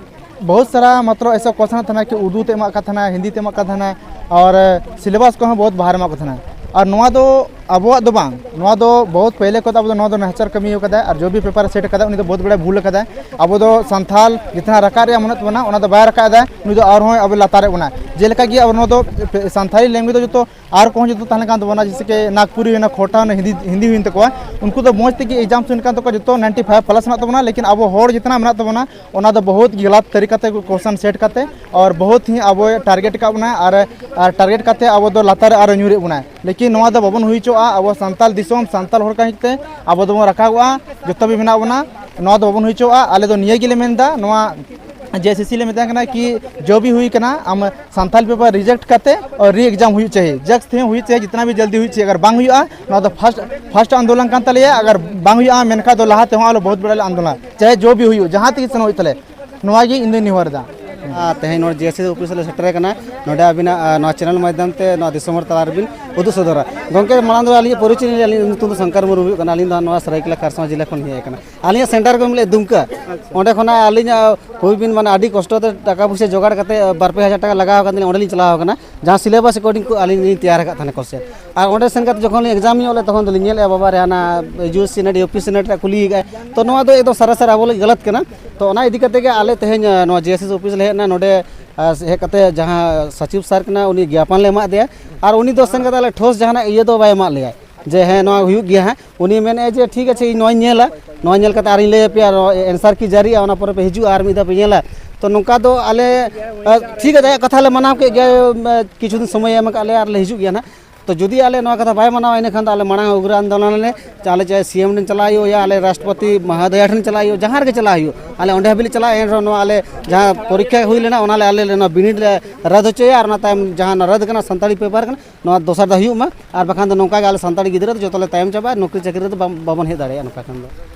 ᱵᱚᱦᱩᱛ ᱥᱟᱨᱟ ᱢᱟᱛᱨᱚ ᱮᱥᱟ question ᱛᱟᱦᱮᱱᱟ ᱠᱤ ᱩᱨᱫᱩ ᱛᱮ ᱮᱢᱟᱜ ᱠᱟᱱ ᱛᱟᱦᱮᱱᱟ, ᱦᱤᱱᱫᱤ ᱛᱮ ᱮᱢᱟᱜ ᱠᱟᱱ ᱛᱟᱦᱮᱱᱟ, ᱟᱨ syllabus ᱠᱚᱦᱚᱸ ᱵᱚᱦᱩᱛ ᱵᱟᱦᱟᱨ ᱮᱢᱟᱜ ᱠᱚ ᱛᱟᱦᱮᱱᱟ᱾ ᱟᱨ ᱱᱚᱣᱟ ᱫᱚ ᱟᱵᱚᱣᱟᱜ ᱫᱚ ᱵᱟᱝ, ᱱᱚᱣᱟ ᱫᱚ ᱵᱚᱦᱩᱛ ᱯᱟᱦᱞᱮ ᱠᱷᱚᱱ ᱟᱵᱚ ᱫᱚ ᱱᱚᱣᱟ ᱫᱚ ᱱᱟᱦᱟᱪᱟᱨ ᱠᱟᱹᱢᱤ ᱟᱠᱟᱫᱟᱭ, ᱟᱨ ᱡᱚ ᱵᱤ ᱯᱮᱯᱟᱨ ᱥᱮᱴ ᱟᱠᱟᱫᱟᱭ, ᱩᱱᱤ ᱫᱚ ᱵᱚᱦᱩᱛ ᱵᱚᱲᱟ ᱵᱷᱩᱞ ᱟᱠᱟᱫᱟᱭ᱾ ᱟᱵᱚ ᱫᱚ ᱥᱟᱱᱛᱷᱟᱞ ᱡᱤᱛᱱᱟ ᱨᱟᱠᱟᱵ ᱨᱮᱭᱟᱜ ᱢᱚᱱᱮ ᱛᱟᱵᱚᱱᱟ, ᱚᱱᱟ ᱫᱚ ᱵᱟᱭ ᱨᱟᱠᱟᱵ ᱮᱫᱟ, ᱩᱱᱤ ᱫᱚ ᱟᱨᱦᱚᱸ ᱟᱵᱚ ᱞᱟᱛᱟᱨᱮᱫ ᱵᱚᱱᱟ᱾ ᱡᱮᱞᱮᱠᱟ ᱜᱮ ᱟᱵᱚ ᱱᱚᱣᱟ ᱫᱚ ᱥᱟᱱᱛᱷᱟᱞᱤ ᱞᱮᱝᱜᱩᱭᱮᱡᱽ ᱫᱚ ᱡᱚᱛᱚ ᱟᱨ ᱠᱚᱦᱚᱸ ᱡᱚᱛᱚ ᱛᱟᱦᱮᱸ ᱞᱮᱱ ᱠᱟᱱ ᱛᱟᱵᱚᱱᱟ, ᱡᱮᱭᱥᱮ ᱠᱤ ᱱᱟᱜᱽᱯᱩᱨᱤ ᱦᱩᱭᱱᱟ, ᱠᱷᱳᱴᱟ ᱦᱩᱭᱱᱟ, ᱦᱤᱱᱫᱤ, ᱦᱤᱱᱫᱤ ᱦᱩᱭᱮᱱ ᱛᱟᱠᱚᱣᱟ, ᱩᱱᱠᱩ ᱫᱚ ᱢᱚᱡᱽ ᱛᱮᱜᱮ ᱮᱠᱡᱟᱢ ᱦᱩᱭᱮᱱ ᱠᱟᱱ ᱛᱟᱠᱚᱣᱟ, ᱡᱚᱛᱚ ᱱᱟᱭᱤᱱᱴᱤ ᱯᱷᱟᱭᱤᱵᱷ ᱯᱞᱟᱥ ᱢᱮᱱᱟᱜ ᱛᱟᱵᱚᱱᱟ, ᱞᱮᱠᱤᱱ ᱟᱵᱚ ᱦᱚᱲ ᱡᱤᱛᱱᱟ ᱢᱮᱱᱟᱜ ᱛᱟᱵᱚᱱᱟ, ᱚᱱᱟ ᱫᱚ ᱵᱚᱦᱩᱛ ᱜᱮ ᱜᱟᱞᱟᱛ ᱛᱟᱹᱨᱤᱠᱟ ᱛᱮ ᱠᱚᱥᱪᱟᱱ ᱥᱮᱴ ᱠᱟᱛᱮ ᱟᱨ ᱵᱚᱦᱩᱛ ᱦᱤ ᱟᱵᱚ ᱴᱟᱨᱜᱮᱴ ᱟᱠᱟᱫ ᱵᱚᱱᱟ ᱟᱨ, ᱟᱨ ᱴᱟᱨᱜᱮᱴ ᱠᱟᱛᱮ ᱟᱵᱚ ᱫᱚ ᱞᱟᱛᱟᱨ ᱨᱮ ᱟᱨᱚ ᱧᱩᱨᱮᱫ ᱵᱚᱱᱟᱭ᱾ ᱞᱮᱠᱤᱱ ᱱᱚᱣᱟ ᱫᱚ ᱵᱟᱵᱚᱱ ᱦᱩᱭ ᱦᱚᱪᱚᱣᱟᱜᱼᱟ᱾ ᱟᱵᱚ ᱥᱟᱱᱛᱟᱞ ᱫᱤᱥᱚᱢ, ᱥᱟᱱᱛᱟᱞ ᱦᱚᱲ ᱠᱟᱱ ᱛᱮ ᱟᱵᱚ ᱫᱚᱵᱚᱱ ᱨᱟᱠᱟᱵᱚᱜᱼᱟ, ᱡᱚᱛᱚ ᱜᱮ ᱢᱮᱱᱟᱜ ᱵᱚᱱᱟ, ᱱᱚᱣᱟ ᱫᱚ ᱵᱟᱵᱚᱱ ᱦᱩᱭ ᱦᱚᱪᱚᱣᱟᱜᱼᱟ᱾ ᱟᱞᱮ ᱫᱚ ᱱᱤᱭᱟᱹ ᱜᱮᱞᱮ ᱢᱮᱱᱫᱟ, ᱱᱚᱣᱟ ᱡᱮ ᱥᱤ ᱥᱤ ᱞᱮ ᱢᱮᱛᱟᱭ ᱠᱟᱱᱟ ᱠᱤ ᱡᱚ ᱵᱤ ᱦᱩᱭ ᱠᱟᱱᱟ, ᱟᱢ ᱥᱟᱱᱛᱟᱞ ᱯᱮᱯᱟᱨ ᱨᱤᱡᱮᱠᱴ ᱠᱟᱛᱮ ᱟᱨ ᱨᱤ ᱮᱠᱡᱟᱢ ᱦᱩᱭᱩᱜ ᱪᱟᱦᱤ, ᱡᱟᱠ ᱛᱮᱦᱚᱸ ᱦᱩᱭᱩᱜ ᱪᱟᱦᱤ, ᱡᱤᱛᱱᱟ ᱵᱷᱤ ᱡᱚᱞᱫᱤ ᱦᱩᱭᱩᱜ ᱪᱟᱦᱤ᱾ ᱟᱜᱟᱨ ᱵᱟᱝ ᱦᱩᱭᱩᱜᱼᱟ, ᱱᱚᱣᱟ ᱫᱚ ᱯᱷᱟᱥᱴ, ᱯᱷᱟᱥᱴ ᱟᱱᱫᱳᱞᱚᱱ ᱠᱟᱱ ᱛᱟᱞᱮᱭᱟ᱾ ᱟᱜᱟᱨ ᱵᱟᱝ ᱦᱩᱭᱩᱜᱼᱟ ᱢᱮᱱᱠᱷᱟᱱ ᱫᱚ ᱞᱟᱦᱟ ᱛᱮᱦᱚᱸ ᱟᱞᱮ ᱵᱚᱦᱩᱛ ᱵᱚᱲᱟ ᱞᱮ ᱟᱱᱫᱳᱞᱚᱱᱟ, ᱪᱟᱦᱮ ᱡᱚ ᱵᱤ ᱦᱩᱭᱩᱜ, ᱡᱟᱦᱟᱸ ᱛᱮᱜᱮ ᱥᱮᱱᱚᱜ ᱦᱩᱭᱩᱜ ᱛᱟᱞᱮ, ᱱᱚᱣᱟ ᱜᱮ ᱤᱧ ᱫᱚᱧ ᱱᱮᱦᱚᱨ ᱮᱫᱟ᱾ ᱟᱨ ᱛᱮᱦᱮᱧ ᱱᱚᱰᱮ ᱡᱮ ᱥᱤ ᱚᱯᱷᱤᱥ ᱞᱮ ᱥᱮᱴᱮᱨ ᱟᱠᱟᱱᱟ, ᱱᱚᱰᱮ ᱟᱹᱵᱤᱱᱟᱜ, ᱟᱨ, ᱱᱚᱣᱟ ᱪᱮᱱᱮᱞ ᱢᱟᱫᱽᱫᱷᱚᱢ ᱛᱮ ᱱᱚᱣᱟ ᱫᱤᱥᱚᱢ ᱦᱚᱲ ᱛᱟᱞᱟ ᱨᱮᱵᱤᱱ ᱩᱫᱩᱜ ᱥᱚᱫᱚᱨᱟ᱾ ᱜᱚᱢᱠᱮ, ᱢᱟᱲᱟᱝ ᱫᱚ ᱟᱹᱞᱤᱧᱟᱜ ᱯᱚᱨᱤᱪᱚᱭ ᱞᱤᱧ ᱞᱟᱹᱭᱟ, ᱟᱹᱞᱤᱧ ᱧᱩᱛᱩᱢ ᱫᱚ ᱥᱚᱝᱠᱚᱨ ᱢᱩᱨᱢᱩ ᱦᱩᱭᱩᱜ ᱠᱟᱱᱟ, ᱟᱹᱞᱤᱧ ᱫᱚ ᱱᱚᱣᱟ ᱥᱟᱹᱨᱟᱹᱭᱠᱮᱞᱟ ᱠᱷᱟᱨᱥᱚᱶᱟ ᱡᱮᱞᱟ ᱠᱷᱚᱱ ᱞᱤᱧ ᱦᱮᱡ ᱟᱠᱟᱱᱟ᱾ ᱟᱹᱞᱤᱧᱟᱜ ᱥᱮᱱᱴᱟᱨ ᱠᱚ ᱢᱮᱱ ᱞᱮᱫ ᱫᱩᱢᱠᱟ, ᱚᱸᱰᱮ ᱠᱷᱚᱱᱟᱜ ᱟᱹᱞᱤᱧᱟᱜ ᱦᱩᱭ ᱵᱤᱱ, ᱢᱟᱱᱮ, ᱟᱹᱰᱤ ᱠᱚᱥᱴᱚ ᱛᱮ ᱴᱟᱠᱟ ᱯᱩᱭᱥᱟᱹ ᱡᱚᱜᱟᱲ ᱠᱟᱛᱮ ᱵᱟᱨ ᱯᱮ ᱦᱟᱡᱟᱨ ᱴᱟᱠᱟ ᱞᱟᱜᱟᱣ ᱠᱟᱛᱮ ᱚᱸᱰᱮ ᱞᱤᱧ ᱪᱟᱞᱟᱣ ᱟᱠᱟᱱᱟ, ᱡᱟᱦᱟᱸ ᱥᱤᱞᱮᱵᱟᱥ ᱮᱠᱚᱨᱰᱤᱝ ᱠᱚ ᱟᱹᱞᱤᱧ ᱞᱤᱧ ᱛᱮᱭᱟᱨ ᱟᱠᱟᱫ ᱛᱟᱦᱮᱱᱟ ᱠᱚᱥᱪᱮᱱ᱾ ᱟᱨ ᱚᱸᱰᱮ ᱥᱮᱱ ᱠᱟᱛᱮ ᱡᱚᱠᱷᱚᱱ ᱞᱤᱧ ᱮᱠᱡᱟᱢ ᱧᱚᱜ ᱞᱮᱫ, ᱛᱚᱠᱷᱚᱱ ᱫᱚᱞᱤᱧ ᱧᱮᱞᱮᱫᱼᱟ, ᱵᱟᱵᱟ ᱨᱮ, ᱦᱟᱱᱟ ᱮᱡᱩ S C net, U P S C NET ᱨᱮ ᱠᱩᱞᱤ ᱟᱠᱟᱫᱼᱟᱭ᱾ ᱛᱚ ᱱᱚᱣᱟ ᱫᱚ ᱮᱠᱫᱚᱢ ᱥᱟᱨᱟᱥᱟᱨ ᱟᱵᱚ ᱞᱟᱹᱜᱤᱫ ᱜᱟᱞᱟᱛ ᱠᱟᱱᱟ᱾ ᱛᱚ ᱚᱱᱟ ᱤᱫᱤ ᱠᱟᱛᱮ ᱜᱮ ᱟᱞᱮ ᱛᱮᱦᱮᱧ, ᱱᱚᱣᱟ ᱡᱮ ᱮᱥ ᱮᱥ ᱚᱯᱷᱤᱥ ᱞᱮ ᱦᱮᱡ ᱮᱱᱟ᱾ ᱱᱚᱰᱮ, ᱟᱨ, ᱦᱮᱡ ᱠᱟᱛᱮ ᱡᱟᱦᱟᱸ ᱥᱟᱪᱤᱵ ᱥᱟᱨ ᱠᱟᱱᱟ, ᱩᱱᱤ ᱜᱮᱭᱟᱯᱚᱱ ᱞᱮ ᱮᱢᱟᱫ ᱫᱮᱭᱟ᱾ ᱟᱨ ᱩᱱᱤ ᱫᱚ ᱥᱮᱱ ᱠᱟᱛᱮ ᱟᱞᱮ ᱴᱷᱳᱥ ᱡᱟᱦᱟᱱᱟᱜ ᱤᱭᱟᱹ ᱫᱚ ᱵᱟᱭ ᱮᱢᱟᱫ ᱞᱮᱭᱟ ᱡᱮ, "ᱦᱮᱸ, ᱱᱚᱣᱟ ᱦᱩᱭᱩᱜ ᱜᱮᱭᱟ ᱦᱟᱸᱜ᱾" ᱩᱱᱤ ᱢᱮᱱᱮᱫᱼᱟᱭ ᱡᱮ, "ᱴᱷᱤᱠ ᱟᱪᱷᱮ, ᱤᱧ ᱱᱚᱣᱟᱧ ᱧᱮᱞᱟ, ᱱᱚᱣᱟ ᱧᱮᱞ ᱠᱟᱛᱮ ᱟᱨᱤᱧ ᱞᱟᱹᱭ ᱟᱯᱮᱭᱟ, ᱟᱨ answer key ᱡᱟᱹᱨᱤᱜᱼᱟ, ᱚᱱᱟ ᱯᱚᱨᱮ ᱯᱮ ᱦᱤᱡᱩᱜᱼᱟ, ᱟᱨ ᱢᱤᱫ ᱫᱷᱟᱣ ᱯᱮ ᱧᱮᱞᱟ᱾" ᱛᱚ ᱱᱚᱝᱠᱟ ᱫᱚ ᱟᱞᱮ, ᱟᱨ, ᱴᱷᱤᱠ ᱟᱪᱷᱮ, ᱟᱭᱟᱜ ᱠᱟᱛᱷᱟ ᱞᱮ ᱢᱟᱱᱟᱣ ᱠᱮᱫ ᱜᱮᱭᱟ, ᱟᱨ, ᱠᱤᱪᱷᱩ ᱫᱤᱱ ᱥᱚᱢᱚᱭᱮ ᱮᱢ ᱟᱠᱟᱫ ᱞᱮᱭᱟ, ᱟᱨ ᱞᱮ ᱦᱤᱡᱩᱜ ᱜᱮᱭᱟ ᱱᱟᱦᱟᱜ᱾ ᱛᱚ ᱡᱩᱫᱤ ᱟᱞᱮ ᱱᱚᱣᱟ ᱠᱟᱛᱷᱟ ᱵᱟᱭ ᱢᱟᱱᱟᱣᱟ, ᱤᱱᱟᱹ ᱠᱷᱟᱱ ᱫᱚ ᱟᱞᱮ ᱢᱟᱲᱟᱝ ᱩᱜᱽᱨᱚ ᱟᱱᱫᱳᱞᱚᱱ ᱟᱞᱮ, ᱟᱞᱮ ᱪᱟᱦᱮ ᱥᱤ ᱮᱢ ᱴᱷᱮᱱ ᱪᱟᱞᱟᱜ ᱦᱩᱭᱩᱜ, ᱭᱟ ᱟᱞᱮ ᱨᱟᱥᱴᱨᱚᱯᱚᱛᱤ ᱢᱚᱦᱳᱫᱚᱭᱟ ᱴᱷᱮᱱ ᱪᱟᱞᱟᱜ ᱦᱩᱭᱩᱜ, ᱡᱟᱦᱟᱸ ᱨᱮᱜᱮ ᱪᱟᱞᱟᱜ ᱦᱩᱭᱩᱜ, ᱟᱞᱮ ᱚᱸᱰᱮ ᱦᱟᱹᱵᱤᱡ ᱞᱮ ᱪᱟᱞᱟᱜᱼᱟ᱾ ᱮᱱ ᱨᱮᱦᱚᱸ ᱱᱚᱣᱟ ᱟᱞᱮ ᱡᱟᱦᱟᱸ ᱯᱚᱨᱤᱠᱠᱷᱟ ᱦᱩᱭ ᱞᱮᱱᱟ, ᱚᱱᱟ ᱞᱮ, ᱟᱞᱮ ᱞᱮ ᱱᱚᱣᱟ ᱵᱤᱱᱤᱰ ᱞᱮ ᱨᱟᱫ ᱦᱚᱪᱚᱭᱟ, ᱟᱨ ᱚᱱᱟ ᱛᱟᱭᱚᱢ ᱡᱟᱦᱟᱸ ᱚᱱᱟ ᱨᱟᱫ ᱠᱟᱱᱟ ᱥᱟᱱᱛᱟᱲᱤ ᱯᱮᱯᱟᱨ ᱠᱟᱱᱟ, ᱱᱚᱣᱟ ᱫᱚᱥᱟᱨ ᱫᱷᱟᱣ ᱦᱩᱭᱩᱜ ᱢᱟ, ᱟᱨ ᱵᱟᱠᱷᱟᱱ ᱫᱚ ᱱᱚᱝᱠᱟ ᱜᱮ ᱟᱞᱮ ᱥᱟᱱᱛᱟᱲᱤ ᱜᱤᱫᱽᱨᱟᱹ ᱫᱚ ᱡᱚᱛᱚ ᱞᱮ ᱛᱟᱭᱚᱢ ᱪᱟᱵᱟᱜᱼᱟ, ᱱᱚᱠᱨᱤ ᱪᱟᱹᱠᱨᱤ ᱨᱮᱫᱚ ᱵᱟᱢ-, ᱵᱟᱵᱚᱱ ᱦᱮᱡ ᱫᱟᱲᱮᱭᱟᱜᱼᱟ ᱱᱚᱝᱠᱟ ᱠᱷᱟᱱ ᱫᱚ᱾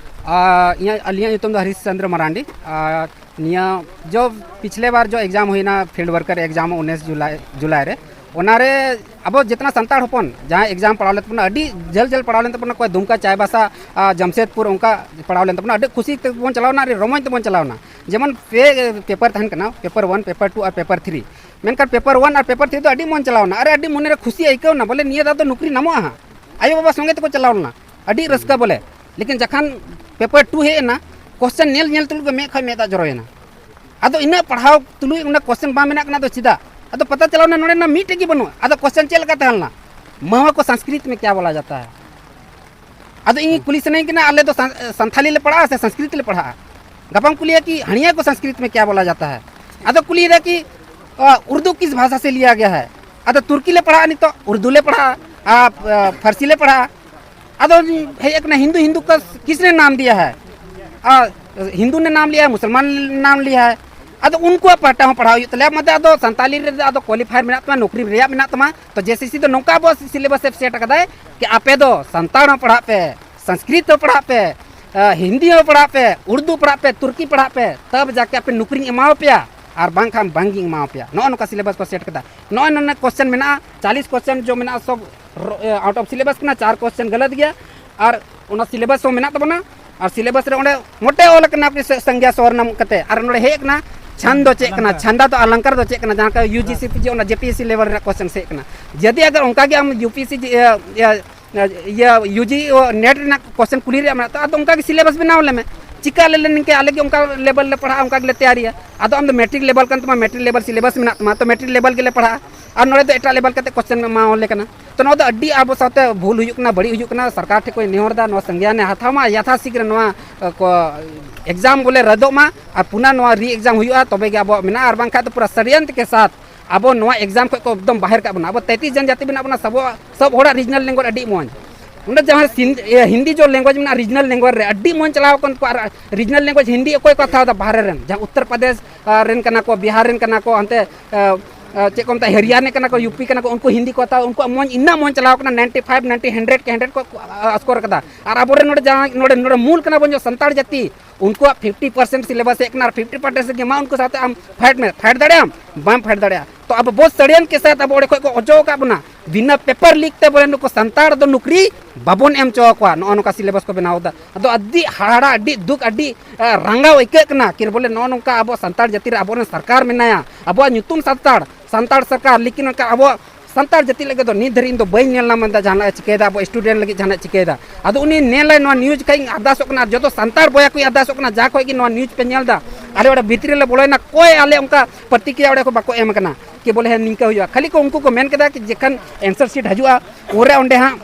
ᱟᱨ ᱤᱧᱟᱹᱜ, ᱟᱹᱞᱤᱧᱟᱜ ᱧᱩᱛᱩᱢ ᱫᱚ ᱦᱚᱨᱤᱥ ᱪᱚᱱᱫᱨᱚ ᱢᱟᱨᱟᱱᱰᱤ᱾ ᱟᱨ ᱱᱤᱭᱟᱹ ᱡᱚ ᱯᱤᱪᱷᱞᱮ ᱵᱟᱨ ᱡᱚ ᱮᱠᱡᱟᱢ ᱦᱩᱭᱱᱟ, ᱯᱷᱤᱞᱰ ᱣᱟᱨᱠᱟᱨ ᱮᱠᱡᱟᱢ ᱩᱱᱤᱥ ᱡᱩᱞᱟᱭ, ᱡᱩᱞᱟᱭ ᱨᱮ, ᱚᱱᱟᱨᱮ ᱟᱵᱚ ᱡᱮᱛᱱᱟ ᱥᱟᱱᱛᱟᱲ ᱦᱚᱯᱚᱱ ᱡᱟᱦᱟᱸ ᱮᱠᱡᱟᱢ ᱯᱟᱲᱟᱣ ᱞᱮᱱ ᱛᱟᱵᱚᱱᱟ, ᱟᱹᱰᱤ ᱡᱷᱟᱹᱞ ᱡᱷᱟᱹᱞ ᱯᱟᱲᱟᱣ ᱞᱮᱱ ᱛᱟᱵᱚᱱᱟ, ᱚᱠᱚᱭ ᱫᱩᱢᱠᱟ, ᱪᱟᱭᱵᱟᱥᱟ, ᱟᱨ ᱡᱟᱢᱥᱮᱫᱽᱯᱩᱨ, ᱚᱱᱠᱟ ᱯᱟᱲᱟᱣ ᱞᱮᱱ ᱛᱟᱵᱚᱱᱟ, ᱟᱹᱰᱤ ᱠᱩᱥᱤ ᱛᱮᱵᱚᱱ ᱪᱟᱞᱟᱣᱱᱟ, ᱟᱹᱰᱤ ᱨᱚᱢᱚᱡᱽ ᱛᱮᱵᱚᱱ ᱪᱟᱞᱟᱣᱱᱟ᱾ ᱡᱮᱢᱚᱱ ᱯᱮ ᱯᱮᱯᱟᱨ ᱛᱟᱦᱮᱱ ᱠᱟᱱᱟ, ᱯᱮᱯᱟᱨ ᱚᱣᱟᱱ, ᱯᱮᱯᱟᱨ ᱴᱩ ᱟᱨ ᱯᱮᱯᱟᱨ ᱛᱷᱨᱤ᱾ ᱢᱮᱱᱠᱷᱟᱱ ᱯᱮᱯᱟᱨ ᱚᱣᱟᱱ ᱟᱨ ᱯᱮᱯᱟᱨ ᱛᱷᱨᱤ ᱫᱚ ᱟᱹᱰᱤ ᱢᱚᱡᱽ ᱪᱟᱞᱟᱣᱱᱟ᱾ ᱟᱨᱮ, ᱟᱹᱰᱤ ᱢᱚᱱᱮᱨᱮ ᱠᱷᱩᱥᱤ ᱟᱹᱭᱠᱟᱹᱣᱱᱟ, ᱵᱚᱞᱮ ᱱᱤᱭᱟᱹ ᱫᱷᱟᱣ ᱫᱚ ᱱᱚᱠᱨᱤ ᱧᱟᱢᱚᱜᱼᱟ ᱦᱟᱸᱜ᱾ ᱟᱭᱳᱼᱵᱟᱵᱟ ᱥᱚᱸᱜᱮ ᱛᱮᱠᱚ ᱪᱟᱞᱟᱣ ᱞᱮᱱᱟ, ᱟᱹᱰᱤ ᱨᱟᱹᱥᱠᱟᱹ ᱵᱚᱞᱮ᱾ ᱞᱮᱠᱤᱱ ᱡᱚᱠᱷᱚᱱ ᱯᱮᱯᱟᱨ ᱴᱩ ᱦᱮᱡ ᱮᱱᱟ, ᱠᱚᱥᱪᱮᱱ ᱧᱮᱞ ᱧᱮᱞ ᱛᱩᱞᱩᱡ ᱜᱮ ᱢᱮᱫ ᱠᱷᱚᱱ ᱢᱮᱫ ᱫᱟᱜ ᱡᱚᱨᱚᱭᱮᱱᱟ᱾ ᱟᱫᱚ ᱤᱱᱟᱹᱜ ᱯᱟᱲᱦᱟᱣ ᱛᱩᱞᱩᱡ ᱚᱱᱟ ᱠᱚᱥᱪᱮᱱ ᱵᱟᱝ ᱢᱮᱱᱟᱜ ᱠᱟᱱᱟ ᱫᱚ ᱪᱮᱫᱟᱜ? ᱟᱫᱚ ᱯᱟᱛᱟ ᱪᱟᱞᱟᱣ ᱮᱱᱟ, ᱱᱚᱰᱮ ᱨᱮᱱᱟᱜ ᱢᱤᱫᱴᱮᱡ ᱜᱮ ᱵᱟᱹᱱᱩᱜᱼᱟ᱾ ᱟᱫᱚ ᱠᱚᱥᱪᱮᱱ ᱪᱮᱫ ᱞᱮᱠᱟ ᱛᱟᱦᱮᱸ ᱞᱮᱱᱟ? ᱢᱟᱣᱟ ᱠᱚ ᱥᱚᱝᱥᱠᱨᱤᱛ ᱢᱮ ᱠᱭᱟ ᱵᱚᱞᱟ ᱡᱟᱛᱟ ᱦᱟᱭ᱾ ᱟᱫᱚ ᱤᱧ ᱠᱩᱞᱤ ᱥᱟᱱᱟᱧ ᱠᱟᱱᱟ, ᱟᱞᱮ ᱫᱚ ᱥᱟᱱ-, ᱥᱟᱱᱛᱷᱟᱞᱤ ᱞᱮ ᱯᱟᱲᱦᱟᱜᱼᱟ ᱥᱮ ᱥᱚᱝᱥᱠᱨᱤᱛ ᱞᱮ ᱯᱟᱲᱦᱟᱜᱼᱟ? ᱜᱟᱯᱟᱢ ᱠᱩᱞᱤᱭᱟ ᱠᱤ ᱦᱟᱹᱲᱤᱭᱟ ᱠᱚ ᱥᱚᱝᱥᱠᱨᱤᱛ ᱢᱮ ᱠᱭᱟ ᱵᱚᱞᱟ ᱡᱟᱛᱟ ᱦᱟᱭ? ᱟᱫᱚ ᱠᱩᱞᱤᱭᱮᱫᱟ ᱠᱤ, ᱟ, ᱩᱨᱫᱩ ᱠᱤᱥ ᱵᱷᱟᱥᱟ ᱥᱮ ᱞᱤᱭᱟ ᱜᱮᱭᱟ ᱦᱟᱭ? ᱟᱫᱚ ᱛᱩᱨᱠᱤ ᱞᱮ ᱯᱟᱲᱦᱟᱜᱼᱟ, ᱱᱤᱛᱚᱜ ᱩᱨᱫᱩ ᱞᱮ ᱯᱟᱲᱦᱟᱜᱼᱟ, ᱟ, ᱟ, ᱯᱷᱟᱨᱥᱤ ᱞᱮ ᱯᱟᱲᱦᱟᱜᱼᱟ᱾ ᱟᱫᱚ ᱦᱮᱡ ᱟᱠᱟᱱᱟ, ᱦᱤᱱᱫᱩ, ᱦᱤᱱᱫᱩ ᱠᱚ ᱠᱤᱥ ᱱᱮ ᱱᱟᱢ ᱫᱤᱭᱟ ᱦᱟᱭ? ᱟ, ᱦᱤᱱᱫᱩ ᱱᱮ ᱱᱟᱢ ᱞᱤᱭᱟ ᱦᱟᱭ, ᱢᱩᱥᱚᱞᱢᱟᱱ ᱱᱮ ᱱᱟᱢ ᱞᱤᱭᱟ ᱦᱟᱭ? ᱟᱫᱚ ᱩᱱᱠᱩᱣᱟᱜ ᱯᱟᱦᱴᱟ ᱦᱚᱸ ᱯᱟᱲᱦᱟᱣ ᱦᱩᱭᱩᱜ ᱛᱟᱞᱮᱭᱟ᱾ ᱢᱟᱛᱮ ᱟᱫᱚ ᱥᱟᱱᱛᱟᱞᱤ ᱨᱮᱫᱚ ᱟᱫᱚ ᱠᱣᱟᱞᱤᱯᱷᱟᱭ ᱢᱮᱱᱟᱜ ᱛᱟᱢᱟ, ᱱᱚᱠᱨᱤ ᱨᱮᱭᱟᱜ ᱢᱮᱱᱟᱜ ᱛᱟᱢᱟ᱾ ᱛᱚ ᱡᱮ ᱥᱤ ᱥᱤ ᱫᱚ ᱱᱚᱝᱠᱟ ᱟᱵᱚ ᱥᱤᱞᱮᱵᱟᱥ ᱮ ᱥᱮᱴ ᱟᱠᱟᱫᱟᱭ ᱠᱤ ᱟᱯᱮ ᱫᱚ ᱥᱟᱱᱛᱟᱲ ᱦᱚᱸ ᱯᱟᱲᱦᱟᱜ ᱯᱮ, ᱥᱚᱝᱥᱠᱨᱤᱛ ᱦᱚᱸ ᱯᱟᱲᱦᱟᱜ ᱯᱮ, ᱟ, ᱦᱤᱱᱫᱤ ᱦᱚᱸ ᱯᱟᱲᱦᱟᱜ ᱯᱮ, ᱩᱨᱫᱩ ᱯᱟᱲᱦᱟᱜ ᱯᱮ, ᱛᱩᱨᱠᱤ ᱯᱟᱲᱦᱟᱜ ᱯᱮ, ᱛᱚᱵ ᱡᱟᱠᱮ ᱟᱯᱮ ᱱᱚᱠᱨᱤᱧ ᱮᱢᱟᱣ ᱯᱮᱭᱟ, ᱟᱨ ᱵᱟᱝᱠᱷᱟᱱ ᱵᱟᱝᱜᱤᱧ ᱮᱢᱟᱣ ᱯᱮᱭᱟ᱾ ᱱᱚᱜᱼᱚ ᱱᱚᱝᱠᱟ ᱥᱤᱞᱮᱵᱟᱥ ᱠᱚ ᱥᱮᱴ ᱠᱟᱫᱟ᱾ ᱱᱚᱜᱼᱚᱭ ᱱᱩᱱᱟᱹᱜ ᱠᱚᱥᱪᱮᱱ ᱢᱮᱱᱟᱜᱼᱟ, ᱪᱟᱞᱤᱥ ᱠᱚᱥᱪᱮᱱ ᱡᱚ ᱢᱮᱱᱟᱜᱼᱟ, ᱥᱚᱵ ᱨᱚ-, ᱮ, ᱟᱣᱩᱴ ᱚᱯᱷ ᱥᱤᱞᱮᱵᱟᱥ ᱠᱟᱱᱟ, ᱪᱟᱨ ᱠᱚᱥᱪᱮᱱ ᱜᱟᱞᱟᱛ ᱜᱮᱭᱟ᱾ ᱟᱨ ᱚᱱᱟ ᱥᱤᱞᱮᱵᱟᱥ ᱦᱚᱸ ᱢᱮᱱᱟᱜ ᱛᱟᱵᱚᱱᱟ, ᱟᱨ ᱥᱤᱞᱮᱵᱟᱥ ᱨᱮ ᱚᱸᱰᱮ ᱢᱚᱴᱮ ᱚᱞ ᱟᱠᱟᱱᱟ ᱟᱯᱮ ᱥᱮ ᱥᱚᱝᱜᱽᱭᱟ ᱥᱚᱨᱱᱟᱢ ᱠᱟᱛᱮ, ᱟᱨ ᱱᱚᱰᱮ ᱦᱮᱡ ᱟᱠᱟᱱᱟ ᱪᱷᱟᱱᱫᱚ ᱪᱮᱫ ᱠᱟᱱᱟ, ᱚᱞᱚᱝᱠᱟᱨ᱾ ᱪᱷᱟᱱᱫᱟ ᱫᱚ ᱚᱞᱚᱝᱠᱟᱨ ᱫᱚ ᱪᱮᱫ ᱠᱟᱱᱟ, ᱡᱟᱦᱟᱸ ᱠᱚ ᱭᱩ ᱡᱤ ᱥᱤ ᱯᱤ ᱡᱤ ᱚᱱᱟ ᱡᱮ ᱯᱤ ᱮᱥ ᱥᱤ ᱞᱮᱵᱮᱞ ᱨᱮᱱᱟᱜ ᱠᱚᱥᱪᱮᱱ ᱦᱮᱡ ᱠᱟᱱᱟ᱾ ᱡᱩᱫᱤ ᱟᱜᱟᱨ ᱚᱱᱠᱟ ᱜᱮ ᱟᱢ ᱭᱩ ᱯᱤ ᱮᱥ ᱥᱤ ᱡᱤ, ᱤᱭᱟᱹ, ᱤᱭᱟᱹ, ᱤᱭᱟᱹ, ᱭᱩ ᱡᱤ ᱱᱮᱴ ᱨᱮᱱᱟᱜ ᱠᱚᱥᱪᱮᱱ ᱠᱩᱞᱤ ᱨᱮᱭᱟᱜ ᱢᱮᱱᱟᱜ ᱛᱚ, ᱟᱫᱚ ᱚᱱᱠᱟ ᱜᱮ ᱥᱤᱞᱮᱵᱟᱥ ᱵᱮᱱᱟᱣ ᱞᱮᱢᱮ᱾ ᱪᱤᱠᱟ ᱞᱮ ᱞᱮ ᱱᱤᱝᱠᱟᱹ ᱟᱞᱮ ᱜᱮ ᱚᱱᱠᱟ ᱞᱮᱵᱮᱞ ᱞᱮ ᱯᱟᱲᱦᱟᱜᱼᱟ, ᱚᱱᱠᱟ ᱜᱮᱞᱮ ᱛᱮᱭᱟᱨᱤᱭᱟ᱾ ᱟᱫᱚ ᱟᱢ ᱫᱚ ᱢᱮᱴᱨᱤᱠ ᱞᱮᱵᱮᱞ ᱠᱟᱱ ᱛᱟᱢᱟ, ᱢᱮᱴᱨᱤᱠ ᱞᱮᱵᱮᱞ ᱥᱤᱞᱮᱵᱟᱥ ᱢᱮᱱᱟᱜ ᱛᱟᱢᱟ, ᱛᱚ ᱢᱮᱴᱨᱤᱠ ᱞᱮᱵᱮᱞ ᱜᱮᱞᱮ ᱯᱟᱲᱦᱟᱜᱼᱟ᱾ ᱟᱨ ᱱᱚᱰᱮ ᱫᱚ ᱮᱴᱟᱜ ᱞᱮᱵᱮᱞ ᱠᱟᱛᱮ ᱠᱚᱥᱪᱮᱱ ᱮᱢᱟᱣᱟᱞᱮ ᱠᱟᱱᱟ᱾ ᱛᱚ ᱱᱚᱣᱟ ᱫᱚ ᱟᱹᱰᱤ ᱟᱵᱚ ᱥᱟᱶᱛᱮ ᱵᱷᱩᱞ ᱦᱩᱭᱩᱜ ᱠᱟᱱᱟ, ᱵᱟᱹᱲᱤᱡ ᱦᱩᱭᱩᱜ ᱠᱟᱱᱟ᱾ ᱥᱚᱨᱠᱟᱨ ᱴᱷᱮᱱ ᱠᱚ ᱱᱮᱦᱚᱨ ᱮᱫᱟ, ᱱᱚᱣᱟ ᱥᱚᱝᱜᱽᱭᱟᱱ ᱮ ᱦᱟᱛᱟᱣ ᱢᱟ, ᱭᱟᱛᱷᱟ ᱥᱤᱜᱽᱨᱮ ᱱᱚᱣᱟ, ᱮ, ᱠᱚ, ᱮᱠᱡᱟᱢ ᱵᱚᱞᱮ ᱨᱟᱫᱚᱜ ᱢᱟ ᱟᱨ ᱯᱩᱱᱟ ᱱᱚᱣᱟ ᱨᱤ ᱮᱠᱡᱟᱢ ᱦᱩᱭᱩᱜᱼᱟ, ᱛᱚᱵᱮ ᱜᱮ ᱟᱵᱚᱣᱟᱜ ᱢᱮᱱᱟᱜᱼᱟ᱾ ᱟᱨ ᱵᱟᱝᱠᱷᱟᱡ ᱫᱚ ᱯᱩᱨᱟᱹ ᱥᱟᱹᱲᱤᱭᱟᱱᱛ ᱠᱮ ᱥᱟᱛᱷ ᱟᱵᱚ ᱱᱚᱣᱟ ᱮᱠᱡᱟᱢ ᱠᱷᱚᱱ ᱠᱚ ᱮᱠᱫᱚᱢ ᱵᱟᱦᱮᱨ ᱠᱟᱜ ᱵᱚᱱᱟ᱾ ᱟᱵᱚ ᱛᱮᱸᱛᱤᱥ ᱡᱚᱱ ᱡᱟᱹᱛᱤ ᱢᱮᱱᱟᱜ ᱵᱚᱱᱟ, ᱥᱟᱵᱚ-, ᱥᱚᱵ ᱦᱚᱲᱟᱜ ᱨᱤᱡᱱᱟᱞ ᱞᱮᱝᱜᱩᱭᱮᱡᱽ ᱟᱹᱰᱤ ᱢᱚᱡᱽ᱾ ᱚᱸᱰᱮ ᱡᱟᱦᱟᱸ ᱥᱤᱱ-, ᱤᱭᱟᱹ, ᱦᱤᱱᱫᱤ ᱡᱚ ᱞᱮᱝᱜᱩᱭᱮᱡᱽ ᱢᱮᱱᱟᱜᱼᱟ, ᱨᱤᱡᱱᱟᱞ ᱞᱮᱝᱜᱩᱭᱮᱡᱽ ᱨᱮ ᱟᱹᱰᱤ ᱢᱚᱡᱽ ᱪᱟᱞᱟᱣ ᱟᱠᱟᱱ ᱠᱚ, ᱟᱨ ᱨᱤᱡᱱᱟᱞ ᱞᱮᱝᱜᱩᱭᱮᱡᱽ ᱦᱤᱱᱫᱤ ᱚᱠᱚᱭ ᱠᱚ ᱦᱟᱛᱟᱣ ᱮᱫᱟ? ᱵᱟᱦᱨᱮ ᱨᱮᱱ, ᱡᱟᱦᱟᱸ ᱩᱛᱛᱚᱨ ᱯᱨᱚᱫᱮᱥ, ᱟᱨ ᱨᱮᱱ ᱠᱟᱱᱟ ᱠᱚ, ᱵᱤᱦᱟᱨ ᱨᱮᱱ ᱠᱟᱱᱟ ᱠᱚ, ᱦᱟᱱᱛᱮ, ᱟ, ᱟ, ᱪᱮᱫ ᱠᱚ ᱢᱮᱛᱟᱜᱼᱟ, ᱦᱚᱨᱤᱭᱟᱱᱟ ᱠᱟᱱᱟ ᱠᱚ, ᱭᱩ ᱯᱤ ᱠᱟᱱᱟ ᱠᱚ, ᱩᱱᱠᱩ ᱦᱤᱱᱫᱤ ᱠᱚ ᱦᱟᱛᱟᱣᱟ, ᱩᱱᱠᱩᱣᱟᱜ ᱢᱚᱡᱽ, ᱤᱱᱟᱹᱜ ᱢᱚᱡᱽ ᱪᱟᱞᱟᱣ ᱠᱟᱱᱟ, ᱱᱟᱭᱤᱱᱴᱤ ᱯᱷᱟᱭᱤᱵᱷ, ᱱᱟᱭᱤᱱᱴᱤ, ᱦᱟᱱᱰᱨᱮᱰ ᱠᱚ ᱦᱮᱡ ᱠᱚ, ᱟ, ᱟ, ᱥᱠᱳᱨ ᱠᱟᱫᱟ᱾ ᱟᱨ ᱟᱵᱚᱨᱮᱱ ᱱᱚᱰᱮ ᱡᱟᱦᱟᱸ, ᱱᱚᱰᱮ, ᱱᱚᱰᱮ ᱢᱩᱞ ᱠᱟᱱᱟ ᱵᱚᱱ ᱡᱮ ᱥᱟᱱᱛᱟᱲ ᱡᱟᱹᱛᱤ, ᱩᱱᱠᱩᱣᱟᱜ ᱯᱷᱤᱯᱴᱤ ᱯᱟᱨᱥᱮᱱᱴ ᱥᱤᱞᱮᱵᱟᱥ ᱦᱮᱡ ᱠᱟᱱᱟ, ᱟᱨ ᱯᱷᱤᱯᱴᱤ ᱯᱟᱨᱥᱮᱱᱴ ᱜᱮ ᱢᱟ ᱩᱱᱠᱩ ᱥᱟᱶᱛᱮ ᱟᱢ ᱯᱷᱟᱭᱤᱴ ᱢᱮ, ᱯᱷᱟᱭᱤᱴ ᱫᱟᱲᱮᱭᱟᱜ ᱟᱢ, ᱵᱟᱢ ᱯᱷᱟᱭᱤᱴ ᱫᱟᱲᱮᱭᱟᱜᱼᱟ᱾ ᱛᱚ ᱟᱵᱚ ᱵᱚᱦᱩᱛ ᱥᱟᱹᱲᱤᱭᱟᱱ ᱠᱮ ᱥᱟᱛᱷ ᱟᱵᱚ ᱚᱸᱰᱮ ᱠᱷᱚᱡ ᱠᱚ ᱚᱪᱚ ᱟᱠᱟᱫ ᱵᱚᱱᱟ, ᱵᱤᱱᱟ ᱯᱮᱯᱟᱨ ᱞᱤᱠ ᱛᱮ ᱵᱚᱞᱮ ᱱᱩᱠᱩ ᱥᱟᱱᱛᱟᱲ ᱫᱚ ᱱᱩᱠᱨᱤ ᱵᱟᱵᱚᱱ ᱮᱢ ᱦᱚᱪᱚ ᱟᱠᱚᱣᱟ, ᱱᱚᱜᱼᱚ ᱱᱚᱝᱠᱟ ᱥᱤᱞᱮᱵᱟᱥ ᱠᱚ ᱵᱮᱱᱟᱣ ᱮᱫᱟ᱾ ᱟᱫᱚ ᱟᱹᱰᱤ ᱦᱟᱦᱟᱲᱟ, ᱟᱹᱰᱤ ᱫᱩᱠ, ᱟᱹᱰᱤ, ᱮ, ᱨᱟᱸᱜᱟᱣ ᱟᱹᱭᱠᱟᱹᱜ ᱠᱟᱱᱟ ᱠᱤ ᱵᱚᱞᱮ ᱱᱚᱜᱼᱚ ᱱᱚᱝᱠᱟ ᱟᱵᱚ ᱥᱟᱱᱛᱟᱲ ᱡᱟᱹᱛᱤ ᱨᱮ ᱟᱵᱚᱨᱮᱱ ᱥᱚᱨᱠᱟᱨ ᱢᱮᱱᱟᱭᱟ, ᱟᱵᱚᱣᱟᱜ ᱧᱩᱛᱩᱢ ᱥᱟᱱᱛᱟᱲ, ᱥᱟᱱᱛᱟᱲ ᱥᱚᱨᱠᱟᱨ, ᱞᱮᱠᱤᱱ ᱚᱱᱠᱟ ᱟᱵᱚᱣᱟᱜ ᱥᱟᱱᱛᱟᱲ ᱡᱟᱹᱛᱤ ᱞᱟᱹᱜᱤᱫ ᱫᱚ ᱱᱤᱛ ᱫᱷᱟᱹᱨᱤᱡ ᱤᱧ ᱫᱚ ᱵᱟᱹᱧ ᱧᱮᱞ ᱧᱟᱢ ᱮᱫᱟ ᱡᱟᱦᱟᱱᱟᱜ ᱮ ᱪᱤᱠᱟᱹᱭᱮᱫᱟ, ᱟᱵᱚ student ᱞᱟᱹᱜᱤᱫ ᱡᱟᱦᱟᱱᱟᱜ ᱮ ᱪᱤᱠᱟᱹᱭᱮᱫᱟ᱾ ᱟᱫᱚ ᱩᱱᱤ ᱧᱮᱞᱟᱭ ᱱᱚᱣᱟ news ᱠᱷᱟᱡ ᱤᱧ ᱟᱨᱫᱟᱥᱚᱜ ᱠᱟᱱᱟ, ᱟᱨ ᱡᱚᱛᱚ ᱥᱟᱱᱛᱟᱲ ᱵᱚᱭᱦᱟ ᱠᱚᱧ ᱟᱨᱫᱟᱥᱚᱜ ᱠᱟᱱᱟ, ᱡᱟᱦᱟᱸ ᱠᱷᱚᱡ ᱜᱮ ᱱᱚᱣᱟ news ᱯᱮ ᱧᱮᱞ ᱮᱫᱟ, ᱟᱞᱮ ᱚᱸᱰᱮ ᱵᱷᱤᱛᱨᱤ ᱞᱮ ᱵᱚᱞᱚᱭᱮᱱᱟ, ᱚᱠᱚᱭ ᱟᱞᱮ ᱚᱱᱠᱟ ᱯᱨᱚᱛᱤᱠᱨᱤᱭᱟ ᱚᱸᱰᱮ ᱠᱷᱚᱡ ᱵᱟᱠᱚ ᱮᱢ ᱠᱟᱱᱟ ᱠᱤ ᱵᱚᱞᱮ ᱦᱮᱸ ᱱᱤᱝᱠᱟᱹ ᱦᱩᱭᱩᱜᱼᱟ᱾ ᱠᱷᱟᱹᱞᱤ ᱠᱚ ᱩᱱᱠᱩ ᱠᱚ ᱢᱮᱱ ᱠᱮᱫᱟ ᱠᱤ ᱡᱚᱠᱷᱚᱱ answer sheet ᱦᱤᱡᱩᱜᱼᱟ, ᱩᱱᱨᱮ ᱚᱸᱰᱮ ᱦᱟᱸᱜ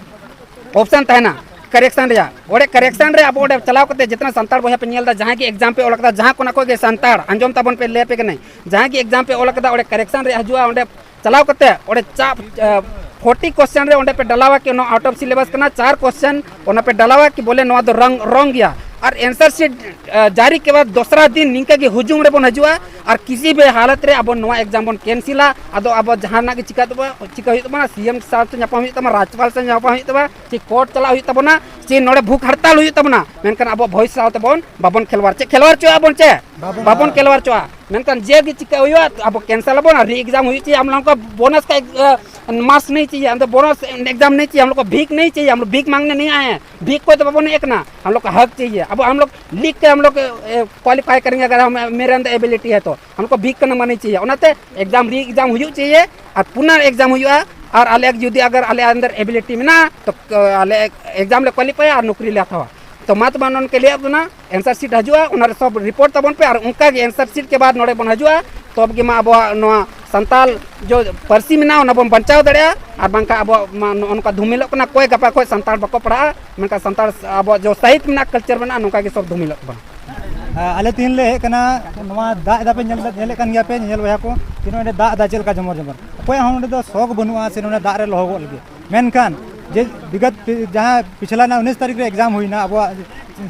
option ᱛᱟᱦᱮᱱᱟ correction ᱨᱮᱭᱟᱜ᱾ ᱚᱸᱰᱮ correction ᱨᱮ ᱟᱵᱚ ᱚᱸᱰᱮ ᱪᱟᱞᱟᱣ ᱠᱟᱛᱮ ᱡᱤᱛᱱᱟ ᱥᱟᱱᱛᱟᱲ ᱵᱚᱭᱦᱟ ᱯᱮ ᱧᱮᱞ ᱮᱫᱟ, ᱡᱟᱦᱟᱸᱭ ᱜᱮ exam ᱯᱮ ᱚᱞ ᱠᱟᱫᱟ, ᱡᱟᱦᱟᱸ ᱠᱚᱱᱟ ᱠᱷᱚᱡ ᱜᱮ ᱥᱟᱱᱛᱟᱲ, ᱟᱸᱡᱚᱢ ᱛᱟᱵᱚᱱ ᱯᱮ, ᱞᱟᱹᱭ ᱟᱯᱮ ᱠᱟᱹᱱᱟᱹᱧ, ᱡᱟᱦᱟᱸᱭ ᱜᱮ exam ᱯᱮ ᱚᱞ ᱠᱟᱫᱟ, ᱚᱸᱰᱮ correction ᱨᱮᱭᱟᱜ ᱦᱤᱡᱩᱜᱼᱟ, ᱚᱸᱰᱮ ᱪᱟᱞᱟᱣ ᱠᱟᱛᱮ ᱚᱸᱰᱮ ᱪᱟ-, ᱮ, forty question ᱨᱮ ᱚᱸᱰᱮ ᱯᱮ ᱰᱟᱞᱟᱣᱟ ᱠᱤ ᱱᱚᱣᱟ out of syllabus ᱠᱟᱱᱟ, ᱪᱟᱨ question ᱚᱱᱟ ᱯᱮ ᱰᱟᱞᱟᱣᱟ ᱠᱤ ᱵᱚᱞᱮ ᱱᱚᱣᱟ ᱫᱚ wrong, wrong ᱜᱮᱭᱟ᱾ ᱟᱨ answer sheet, ᱮ, ᱡᱟᱹᱨᱤ ᱠᱮ ᱵᱟᱫ ᱫᱚᱥᱨᱟ ᱫᱤᱱ ᱱᱤᱝᱠᱟ ᱜᱮ ᱦᱩᱡᱩᱢ ᱨᱮᱵᱚᱱ ᱦᱤᱡᱩᱜᱼᱟ, ᱟᱨ ᱠᱤᱥᱤ ᱵᱷᱤ ᱦᱟᱞᱚᱛ ᱨᱮ ᱟᱵᱚ ᱱᱚᱣᱟ exam ᱵᱚᱱ cancel ᱟ᱾ ᱟᱫᱚ ᱟᱵᱚ ᱡᱟᱦᱟᱱᱟᱜ ᱜᱮ ᱪᱤᱠᱟ ᱛᱟᱵᱚ-, ᱪᱤᱠᱟ ᱦᱩᱭᱩᱜ ᱛᱟᱵᱚᱱᱟ, CM ᱥᱟᱶ ᱛᱮ ᱧᱟᱯᱟᱢ ᱦᱩᱭᱩᱜ ᱛᱟᱵᱚᱱᱟ, ᱨᱟᱡᱽᱯᱟᱞ ᱥᱟᱶ ᱧᱟᱯᱟᱢ ᱦᱩᱭᱩᱜ ᱛᱟᱵᱚᱱᱟ, ᱪᱮ court ᱪᱟᱞᱟᱜ ᱦᱩᱭᱩᱜ ᱛᱟᱵᱚᱱᱟ, ᱪᱮ ᱱᱚᱰᱮ ᱵᱷᱩᱠ ᱦᱟᱲᱛᱟᱞ ᱦᱩᱭᱩᱜ ᱛᱟᱵᱚᱱᱟ, ᱢᱮᱱᱠᱷᱟᱱ ᱟᱵᱚ ᱵᱷᱚᱵᱤᱥᱥᱚᱛ ᱥᱟᱶ ᱛᱮᱵᱚᱱ ᱵᱟᱵᱚᱱ ᱠᱷᱮᱞᱣᱟᱲ, ᱪᱮ ᱠᱷᱮᱞᱣᱟᱲ ᱦᱚᱪᱚᱣᱟᱜ ᱵᱚᱱ ᱪᱮ? ᱵᱟᱵᱚᱱ ᱵᱟᱵᱚᱱ ᱠᱷᱮᱞᱣᱟᱲ ᱦᱚᱪᱚᱣᱟᱜᱼᱟ᱾ ᱢᱮᱱᱠᱷᱟᱱ ᱡᱮ ᱜᱮ ᱪᱤᱠᱟ ᱦᱩᱭᱩᱜᱼᱟ, ᱟᱵᱚ cancel ᱟᱵᱚᱱ ᱟᱨ re-exam ᱦᱩᱭᱩᱜ ᱪᱮ, ᱟᱢ ᱱᱚᱝᱠᱟ bonus ᱠᱟ, ᱮ, marks नहीं चाहिए, हम तो bonus exam नहीं चाहिए, हम लोग को भीख नहीं चाहिए, हम लोग भीख मांगने नहीं आए हैं, भीख को तो बाबू नहीं एकना, हम लोग का हक चाहिए। अब हम लोग लिख के हम लोग, ए, qualify करेंगे अगर हम, मेरे अंदर ability है तो। हमको भीख का नंबर नहीं चाहिए, ᱚᱱᱟᱛᱮ exam, re-exam ᱦᱩᱭᱩᱜ ᱪᱟᱦᱤᱭᱮ ᱟᱨ ᱯᱩᱱᱟᱨ exam ᱦᱩᱭᱩᱜᱼᱟ᱾ ᱟᱨ ᱟᱞᱮ ᱡᱩᱫᱤ ᱟᱜᱟᱨ ᱟᱞᱮ ᱟᱱᱫᱟᱨ ability ᱢᱮᱱᱟᱜᱼᱟ ᱛᱚ, ᱟᱞᱮ exam ᱞᱮ ᱠᱳᱣᱟᱞᱤᱯᱷᱟᱭᱟ ᱟᱨ ᱱᱚᱠᱨᱤ ᱞᱮ ᱦᱟᱛᱟᱣᱟ᱾ ᱛᱚ ᱢᱟ ᱛᱚᱵᱮ ᱱᱚᱱᱠᱮ ᱞᱟᱹᱭᱟᱫ ᱵᱚᱱᱟ, answer sheet ᱦᱤᱡᱩᱜᱼᱟ, ᱚᱱᱟᱨᱮ ᱥᱚᱵ report ᱛᱟᱵᱚᱱ ᱯᱮ ᱟᱨ ᱚᱱᱠᱟ ᱜᱮ answer sheet ᱠᱮ ᱵᱟᱫ ᱱᱚᱰᱮ ᱵᱚᱱ ᱦᱤᱡᱩᱜᱼᱟ, ᱛᱚᱵᱮ ᱜᱮ ᱢᱟ ᱟᱵᱚᱣᱟᱜ ᱱᱚᱣᱟ ᱥᱟᱱᱛᱟᱞ ᱡᱚ ᱯᱟᱹᱨᱥᱤ ᱢᱮᱱᱟᱜᱼᱟ ᱚᱱᱟ ᱵᱚᱱ ᱵᱟᱧᱪᱟᱣ ᱫᱟᱲᱮᱭᱟᱜᱼᱟ᱾ ᱟᱨ ᱵᱟᱝᱠᱷᱟᱱ ᱟᱵᱚᱣᱟᱜ ᱢᱟ ᱱᱚᱜᱼᱚ ᱱᱚᱝᱠᱟ ᱫᱷᱩᱢᱤᱞᱚᱜ ᱠᱟᱱᱟ, ᱚᱠᱚᱭ ᱜᱟᱯᱟ ᱠᱷᱚᱱ ᱥᱟᱱᱛᱟᱲ ᱵᱟᱠᱚ ᱯᱟᱲᱦᱟᱜᱼᱟ, ᱢᱮᱱᱠᱷᱟᱱ ᱥᱟᱱᱛᱟᱲ ᱟᱵᱚᱣᱟᱜ ᱡᱚ ᱥᱟᱦᱤᱛ ᱢᱮᱱᱟᱜᱼᱟ, culture ᱢᱮᱱᱟᱜᱼᱟ, ᱱᱚᱝᱠᱟ ᱜᱮ ᱥᱚᱵ ᱫᱷᱩᱢᱤᱞᱚᱜ ᱛᱟᱵᱚᱱᱟ᱾ ᱟᱞᱮ ᱛᱮᱦᱮᱧ ᱞᱮ ᱦᱮᱡ ᱠᱟᱱᱟ ᱱᱚᱣᱟ ᱫᱟᱜ ᱮᱫᱟ ᱯᱮ, ᱧᱮᱞ, ᱧᱮᱞᱮᱫ ᱠᱟᱱ ᱜᱮᱭᱟ ᱯᱮ, ᱧᱮᱧᱮᱞ ᱵᱚᱭᱦᱟ ᱠᱚ, ᱡᱮ ᱱᱚᱜᱼᱚᱭ ᱫᱟᱜ ᱮᱫᱟ ᱪᱮᱫ ᱞᱮᱠᱟ ᱡᱷᱚᱢᱚᱨ ᱡᱷᱚᱢᱚᱨ᱾ ᱚᱠᱚᱭᱟᱜ ᱦᱚᱸ ᱱᱚᱸᱰᱮ ᱫᱚ ᱥᱚᱠ ᱵᱟᱹᱱᱩᱜᱼᱟ ᱥᱮ ᱱᱚᱸᱰᱮ ᱫᱟᱜ ᱨᱮ ᱞᱚᱦᱚᱫᱚᱜ ᱞᱟᱹᱜᱤᱫ᱾ ᱢᱮᱱᱠᱷᱟᱱ ᱡᱮ ᱵᱤᱜᱚᱛ ᱡᱟᱦᱟᱸ ᱯᱤᱪᱷᱞᱟ ᱨᱮᱱᱟᱜ ᱩᱱᱤᱥ ᱛᱟᱹᱨᱤᱠᱷ ᱨᱮ exam ᱦᱩᱭᱱᱟ ᱟᱵᱚᱣᱟᱜ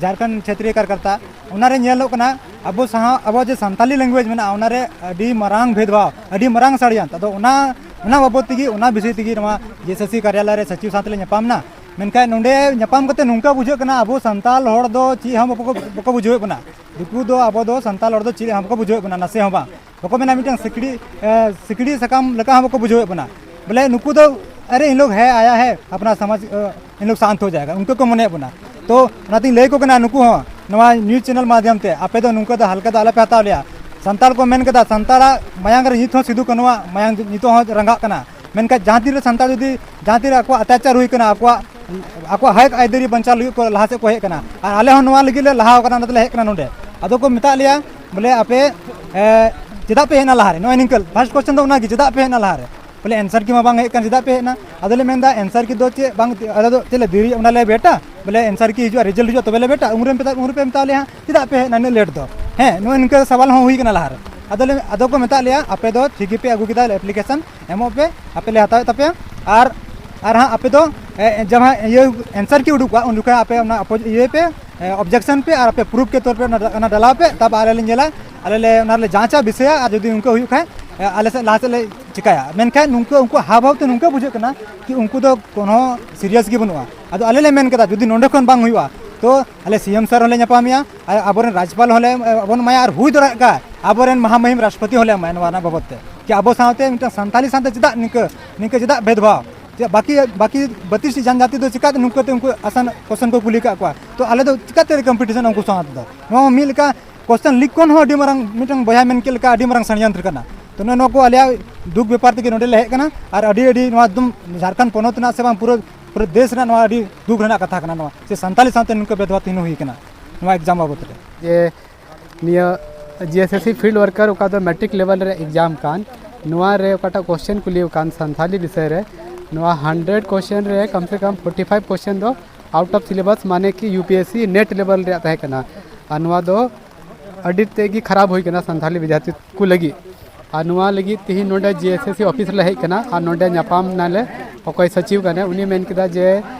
ᱡᱷᱟᱲᱠᱷᱚᱸᱰ ᱪᱷᱮᱛᱨᱤᱭᱚ ᱠᱟᱨᱭᱚᱠᱚᱨᱛᱟ, ᱚᱱᱟᱨᱮ ᱧᱮᱞᱚᱜ ᱠᱟᱱᱟ ᱟᱵᱚ ᱥᱟᱶ, ᱟᱵᱚ ᱡᱮ ᱥᱟᱱᱛᱟᱞᱤ language ᱢᱮᱱᱟᱜᱼᱟ, ᱚᱱᱟᱨᱮ ᱟᱹᱰᱤ ᱢᱟᱨᱟᱝ ᱵᱷᱮᱫᱽᱵᱷᱟᱣ, ᱟᱹᱰᱤ ᱢᱟᱨᱟᱝ ᱥᱟᱹᱲᱤᱭᱟᱱ᱾ ᱟᱫᱚ ᱚᱱᱟ, ᱚᱱᱟ ᱵᱟᱵᱚᱫ ᱛᱮᱜᱮ, ᱚᱱᱟ ᱵᱤᱥᱚᱭ ᱛᱮᱜᱮ ᱱᱚᱣᱟ JSSC ᱠᱟᱨᱭᱟᱞᱚᱭ ᱨᱮ ᱥᱟᱪᱤᱵᱽ ᱥᱟᱶ ᱛᱮᱞᱮ ᱧᱟᱯᱟᱢ ᱮᱱᱟ᱾ ᱢᱮᱱᱠᱷᱟᱱ ᱱᱚᱰᱮ ᱧᱟᱯᱟᱢ ᱠᱟᱛᱮ ᱱᱚᱝᱠᱟ ᱵᱩᱡᱷᱟᱹᱜ ᱠᱟᱱᱟ, ᱟᱵᱚ ᱥᱟᱱᱛᱟᱞ ᱦᱚᱲ ᱫᱚ ᱪᱮᱫ ᱦᱚᱸ ᱵᱟᱠᱚ, ᱵᱟᱠᱚ ᱵᱩᱡᱷᱟᱹᱣᱮᱫ ᱵᱚᱱᱟ᱾ ᱫᱤᱠᱩ ᱫᱚ ᱟᱵᱚ ᱫᱚ ᱥᱟᱱᱛᱟᱞ ᱦᱚᱲ ᱫᱚ ᱪᱮᱫ ᱦᱚᱸ ᱵᱟᱠᱚ ᱵᱩᱡᱷᱟᱹᱣᱮᱫ ᱵᱚᱱᱟ, ᱱᱟᱥᱮ ᱦᱚᱸ ᱵᱟᱝ᱾ ᱵᱟᱠᱚ ᱢᱮᱱᱟ ᱢᱤᱫᱴᱟᱝ ᱥᱤᱠᱲᱤ, ᱮ, ᱥᱤᱠᱲᱤ ᱥᱟᱠᱟᱢ ᱞᱮᱠᱟ ᱦᱚᱸ ᱵᱟᱠᱚ ᱵᱩᱡᱷᱟᱹᱣᱮᱫ ᱵᱚᱱᱟ᱾ ᱵᱚᱞᱮ ᱱᱩᱠᱩ ᱫᱚ, ᱟᱨᱮ ᱤᱱ ᱞᱳᱜ ᱦᱮ ᱟᱭᱟ ᱦᱮ, ᱟᱯᱱᱟ ᱥᱚᱢᱟᱡᱽ, ᱮ, ᱤᱱ ᱞᱳᱜ ᱥᱟᱱᱛ ᱦᱳ ᱡᱟᱭᱮᱜᱟ, ᱩᱱᱠᱩ ᱠᱚ ᱢᱚᱱᱮᱭᱮᱫ ᱵᱚᱱᱟ᱾ ᱛᱚ ᱚᱱᱟᱛᱤᱧ ᱞᱟᱹᱭ ᱟᱠᱚ ᱠᱟᱱᱟ ᱱᱩᱠᱩ ᱦᱚᱸ ᱱᱚᱣᱟ news channel ᱢᱟᱫᱷᱭᱚᱢ ᱛᱮ, ᱟᱯᱮ ᱫᱚ ᱱᱚᱝᱠᱟ ᱫᱚ ᱦᱟᱞᱠᱟ ᱫᱚ ᱟᱞᱚᱯᱮ ᱦᱟᱛᱟᱣ ᱞᱮᱭᱟ᱾ ᱥᱟᱱᱛᱟᱲ ᱠᱚ ᱢᱮᱱ ᱠᱮᱫᱟ, ᱥᱟᱱᱛᱟᱲᱟᱜ ᱢᱟᱭᱟᱝ ᱨᱮ ᱱᱤᱛ ᱦᱚᱸ ᱥᱤᱫᱩ ᱠᱟᱹᱱᱩᱣᱟᱜ ᱢᱟᱭᱟᱝ ᱱᱤᱛᱚᱜ ᱦᱚᱸ ᱨᱟᱸᱜᱟᱜ ᱠᱟᱱᱟ᱾ ᱢᱮᱱᱠᱷᱟᱱ ᱡᱟᱦᱟᱸ ᱛᱤᱱᱨᱮ ᱥᱟᱱᱛᱟᱲ ᱡᱩᱫᱤ ᱡᱟᱦᱟᱸ ᱛᱤᱱᱨᱮ ᱟᱠᱚᱣᱟᱜ ᱚᱛᱛᱟᱪᱟᱨ ᱦᱩᱭ ᱠᱟᱱᱟ, ᱟᱠᱚᱣᱟᱜ ᱟᱠᱚᱣᱟᱜ ᱦᱚᱠ ᱟᱹᱭᱫᱟᱹᱨᱤ ᱵᱟᱧᱪᱟᱣ ᱞᱟᱹᱜᱤᱫ ᱠᱚ ᱞᱟᱦᱟ ᱥᱮᱫ ᱠᱚ ᱦᱮᱡ ᱠᱟᱱᱟ, ᱟᱨ ᱟᱞᱮ ᱦᱚᱸ ᱱᱚᱣᱟ ᱞᱟᱹᱜᱤᱫ ᱞᱮ ᱞᱟᱦᱟ ᱟᱠᱟᱱᱟ, ᱚᱱᱟᱛᱮ ᱞᱮ ᱦᱮᱡ ᱠᱟᱱᱟ ᱱᱚᱰᱮ᱾ ᱟᱫᱚ ᱠᱚ ᱢᱮᱛᱟᱜ ᱞᱮᱭᱟ ᱵᱚᱞᱮ, "ᱟᱯᱮ ᱮ, ᱪᱮᱫᱟᱜ ᱯᱮ ᱦᱮᱡ ᱮᱱᱟ ᱞᱟᱦᱟᱨᱮ?" ᱱᱚᱜᱼᱚᱭ ᱱᱤᱝᱠᱟᱹ ᱯᱷᱟᱥᱴ ᱠᱚᱥᱪᱮᱱ ᱫᱚ ᱚᱱᱟᱜᱮ, "ᱪᱮᱫᱟᱜ ᱯᱮ ᱦᱮᱡ ᱮᱱᱟ ᱞᱟᱦᱟᱨᱮ?" ᱵᱚᱞᱮ ᱮᱱᱥᱟᱨ ᱠᱤ ᱢᱟ ᱵᱟᱝ ᱦᱮᱡ ᱠᱟᱱ, ᱪᱮᱫᱟᱜ ᱯᱮ ᱦᱮᱡ ᱮᱱᱟ? ᱟᱫᱚ ᱞᱮ ᱢᱮᱱᱫᱟ ᱮᱱᱥᱟᱨ ᱠᱤ ᱫᱚ ᱪᱮᱫ ᱵᱟᱝ, ᱟᱞᱮ ᱫᱚ ᱪᱮᱫ ᱞᱮ ᱫᱮᱨᱤ, ᱚᱱᱟ ᱞᱮ ᱵᱮᱴᱟ? ᱵᱚᱞᱮ ᱮᱱᱥᱟᱨ ᱠᱤ ᱦᱤᱡᱩᱜᱼᱟ, ᱨᱮᱡᱟᱞᱴ ᱦᱤᱡᱩᱜᱼᱟ, ᱛᱚᱵᱮ ᱞᱮ ᱵᱮᱴᱟ? ᱩᱱᱨᱮ ᱢᱮᱛᱟ, ᱩᱱᱨᱮ ᱯᱮ ᱢᱮᱛᱟ ᱞᱮᱭᱟ ᱦᱟᱸᱜ, ᱪᱮᱫᱟᱜ ᱯᱮ ᱦᱮᱡ ᱮᱱᱟ ᱤᱱᱟᱹᱜ ᱞᱮᱴ ᱫᱚ? ᱦᱮᱸ, ᱱᱚᱜᱼᱚᱭ ᱱᱤᱝᱠᱟᱹ ᱥᱟᱣᱟᱞ ᱦᱚᱸ ᱦᱩᱭ ᱠᱟᱱᱟ ᱞᱟᱦᱟᱨᱮ᱾ ᱟᱫᱚ ᱞᱮ, ᱟᱫᱚ ᱠᱚ ᱢᱮᱛᱟᱜ ᱞᱮᱭᱟ, "ᱟᱯᱮ ᱫᱚ ᱴᱷᱤᱠ ᱜᱮᱯᱮ ᱟᱹᱜᱩ ᱠᱮᱫᱟ ᱮᱯᱞᱤᱠᱮᱥᱚᱱ, ᱮᱢᱚᱜ ᱯᱮ, ᱟᱯᱮ ᱞᱮ ᱦᱟᱛᱟᱣᱮᱫ ᱛᱟᱯᱮᱭᱟ, ᱟᱨ, ᱟᱨ ᱦᱟᱸᱜ ᱟᱯᱮ ᱫᱚ, ᱮ, ᱡᱟᱦᱟᱸ ᱤᱭᱟᱹ ᱮᱱᱥᱟᱨ ᱠᱤ ᱩᱰᱩᱠᱚᱜᱼᱟ, ᱩᱱ ᱡᱚᱠᱷᱚᱱ ᱟᱯᱮ ᱚᱱᱟ ᱚᱯᱳᱡ-, ᱤᱭᱟᱹᱭ ᱯᱮ, ᱮ, ᱚᱵᱡᱮᱠᱥᱚᱱ ᱯᱮ, ᱟᱨ ᱟᱯᱮ ᱯᱨᱩᱯᱷ ᱠᱮ ᱛᱚᱨ ᱯᱮ ᱚᱱᱟ, ᱚᱱᱟ ᱰᱟᱞᱟᱣ ᱯᱮ, ᱛᱟᱨᱯᱚᱨ ᱟᱞᱮ ᱞᱮ ᱧᱮᱞᱟ, ᱟᱞᱮ ᱞᱮ ᱚᱱᱟ ᱞᱮ ᱡᱟᱸᱪᱟ ᱵᱤᱥᱚᱭᱟ, ᱟᱨ ᱡᱩᱫᱤ ᱚᱱᱠᱟ ᱦᱩᱭᱩᱜ ᱠᱷᱟᱱ, ᱮ, ᱟᱞᱮ ᱥᱮᱫ ᱞᱟᱦᱟ ᱥᱮᱫ ᱞᱮ ᱪᱤᱠᱟᱹᱭᱟ᱾" ᱢᱮᱱᱠᱷᱟᱱ ᱱᱩᱠᱩ, ᱩᱱᱠᱩ ᱦᱟᱵ ᱵᱷᱟᱵ ᱛᱮ ᱱᱚᱝᱠᱟ ᱵᱩᱡᱷᱟᱹᱜ ᱠᱟᱱᱟ ᱠᱤ ᱩᱱᱠᱩ ᱫᱚ ᱠᱳᱱᱳ ᱥᱤᱨᱤᱭᱟᱥ ᱜᱮ ᱵᱟᱹᱱᱩᱜᱼᱟ᱾ ᱟᱫᱚ ᱟᱞᱮ ᱞᱮ ᱢᱮᱱ ᱠᱮᱫᱟ, ᱡᱩᱫᱤ ᱱᱚᱸᱰᱮ ᱠᱷᱚᱱ ᱵᱟᱝ ᱦᱩᱭᱩᱜᱼᱟ, ᱛᱚ ᱟᱞᱮ ᱥᱤ ᱮᱢ ᱥᱟᱨ ᱦᱚᱸᱞᱮ ᱧᱟᱯᱟᱢᱮᱭᱟ, ᱟᱨ ᱟᱵᱚᱨᱮᱱ ᱨᱟᱡᱽᱯᱟᱞ ᱦᱚᱸᱞᱮ, ᱮ, ᱵᱚᱱ ᱮᱢᱟᱭᱟ, ᱟᱨ ᱦᱩᱭ ᱫᱟᱲᱮᱭᱟᱜ ᱠᱷᱟᱱ ᱟᱵᱚᱨᱮᱱ ᱢᱟᱦᱟᱢᱩᱦᱤᱢ ᱨᱟᱥᱴᱨᱚᱯᱚᱛᱤ ᱦᱚᱸᱞᱮ ᱮᱢᱟᱭᱟ ᱱᱚᱣᱟ ᱨᱮᱱᱟᱜ ᱵᱟᱵᱚᱫ ᱛᱮ, ᱠᱤ ᱟᱵᱚ ᱥᱟᱶᱛᱮ ᱢᱤᱫᱴᱟᱝ ᱥᱟᱱᱛᱟᱞᱤ ᱥᱟᱶᱛᱮ ᱪᱮᱫᱟᱜ ᱱᱤᱝᱠᱟᱹ, ᱱᱤᱝᱠᱟᱹ ᱪᱮᱫᱟᱜ ᱵᱷᱮᱫᱽᱵᱷᱟᱣ? ᱪᱮᱫᱟᱜ ᱵᱟᱹᱠᱤ, ᱵᱟᱹᱠᱤ ᱵᱟᱹᱛᱤᱥ ᱴᱤ ᱡᱟᱱᱡᱟᱛᱤ ᱫᱚ ᱪᱤᱠᱟᱹᱛᱮ ᱱᱩᱠᱩ ᱠᱟᱛᱮ ᱩᱱᱠᱩ ᱟᱥᱟᱱ ᱠᱚᱥᱪᱮᱱ ᱠᱚ ᱠᱩᱞᱤ ᱠᱟᱜ ᱠᱚᱣᱟ? ᱛᱚ ᱟᱞᱮ ᱫᱚ ᱪᱤᱠᱟᱹᱛᱮ ᱞᱮ ᱠᱚᱢᱯᱤᱴᱤᱥᱚᱱ ᱩᱱᱠᱩ ᱥᱟᱶ ᱛᱮᱫᱚ? ᱱᱚᱣᱟ ᱢᱤᱫ ᱞᱮᱠᱟ ᱠᱚᱥᱪᱮᱱ ᱞᱤᱠ ᱠᱷᱚᱱ ᱦᱚᱸ ᱟᱹᱰᱤ ᱢᱟᱨᱟᱝ, ᱢᱤᱫᱴᱟᱝ ᱵᱚᱭᱦᱟ ᱢᱮᱱ ᱠᱮᱫ ᱞᱮᱠᱟ, ᱟᱹᱰᱤ ᱢᱟᱨᱟᱝ ᱥᱟᱲᱭᱚᱱᱛᱨᱚ ᱠᱟᱱᱟ᱾ ᱛᱚ ᱱᱚᱜᱼᱚ ᱱᱚᱣᱟ ᱠᱚ ᱟᱞᱮᱭᱟᱜ ᱫᱩᱠ ᱵᱮᱯᱟᱨ ᱛᱮᱜᱮ ᱱᱚᱰᱮ ᱞᱮ ᱦᱮᱡ ᱠᱟᱱᱟ᱾ ᱟᱨ ᱟᱹᱰᱤ, ᱟᱹᱰᱤ ᱱᱚᱣᱟ ᱮᱠᱫᱚᱢ ᱡᱷᱟᱲᱠᱷᱚᱸᱰ ᱯᱚᱱᱚᱛ ᱨᱮᱱᱟᱜ ᱥᱮ ᱵᱟᱝ ᱯᱩᱨᱟᱹ, ᱯᱩᱨᱟᱹ ᱫᱮᱥ ᱨᱮᱱᱟᱜ ᱱᱚᱣᱟ ᱟᱹᱰᱤ ᱫᱩᱠ ᱨᱮᱱᱟᱜ ᱠᱟᱛᱷᱟ ᱠᱟᱱᱟ ᱱᱚᱣᱟ, ᱥᱮ ᱥᱟᱱᱛᱟᱞᱤ ᱥᱟᱶᱛᱮ ᱱᱚᱝᱠᱟ ᱵᱷᱮᱫᱽᱵᱷᱟᱣ ᱛᱤᱱᱟᱹᱜ ᱦᱩᱭ ᱠᱟᱱᱟ ᱱᱚᱣᱟ ᱮᱠᱡᱟᱢ ᱵᱟᱵᱚᱫ ᱨᱮ᱾ ᱡᱮ ᱱᱤᱭᱟᱹ ᱡᱤ ᱮᱥ ᱮᱥ ᱥᱤ ᱯᱷᱤᱞᱰ ᱣᱟᱨᱠᱟᱨ ᱚᱠᱟ ᱫᱚ ᱢᱮᱴᱨᱤᱠ ᱞᱮᱵᱮᱞ ᱨᱮ ᱮᱠᱡᱟᱢ ᱠᱟᱱ, ᱱᱚᱣᱟ ᱨᱮ ᱚᱠᱟᱴᱟᱜ ᱠᱚᱥᱪᱮᱱ ᱠᱩᱞᱤ ᱟᱠᱟᱱ ᱥᱟᱱᱛᱷᱟᱞᱤ ᱵᱤᱥᱚᱭ ᱨᱮ, ᱱᱚᱣᱟ ᱦᱟᱱᱰᱨᱮᱰ ᱠᱚᱥᱪᱮᱱ ᱨᱮ ᱠᱚᱢ ᱥᱮ ᱠᱚᱢ ᱯᱷᱳᱨᱴᱤ ᱯᱷᱟᱭᱤᱵᱷ ᱠᱚᱥᱪᱮᱱ ᱫᱚ ᱟᱣᱩᱴ ᱚᱯᱷ ᱥᱤᱞᱮᱵᱟᱥ, ᱢᱟᱱᱮ ᱠᱤ U P S C net ᱞᱮᱵᱮᱞ ᱨᱮᱭᱟᱜ ᱛᱟᱦᱮᱸ ᱠᱟᱱᱟ᱾ ᱟᱨ ᱱᱚᱣᱟ ᱫᱚ ᱟᱹᱰᱤ ᱛᱮᱫ ᱜᱮ ᱠᱷᱟᱨᱟᱯ ᱦᱩᱭ ᱠᱟᱱᱟ ᱥᱟᱱᱛᱷᱟᱞᱤ ᱵᱤᱫᱽᱭᱟᱨᱛᱷᱤ ᱠᱚ ᱞᱟᱹᱜᱤᱫ᱾ ᱟᱨ ᱱᱚᱣᱟ ᱞᱟᱹᱜᱤᱫ ᱛᱮᱦᱮᱧ ᱱᱚᱰᱮ G S S C office ᱨᱮᱞᱮ ᱦᱮᱡ ᱠᱟᱱᱟ ᱟᱨ ᱱᱚᱰᱮ ᱧᱟᱯᱟᱢ ᱱᱟᱞᱮ ᱚᱠᱚᱭ ᱥᱚᱪᱤᱵᱽ ᱠᱟᱱᱟᱭ, ᱩᱱᱤ ᱢᱮᱱ ᱠᱮᱫᱟ ᱡᱮ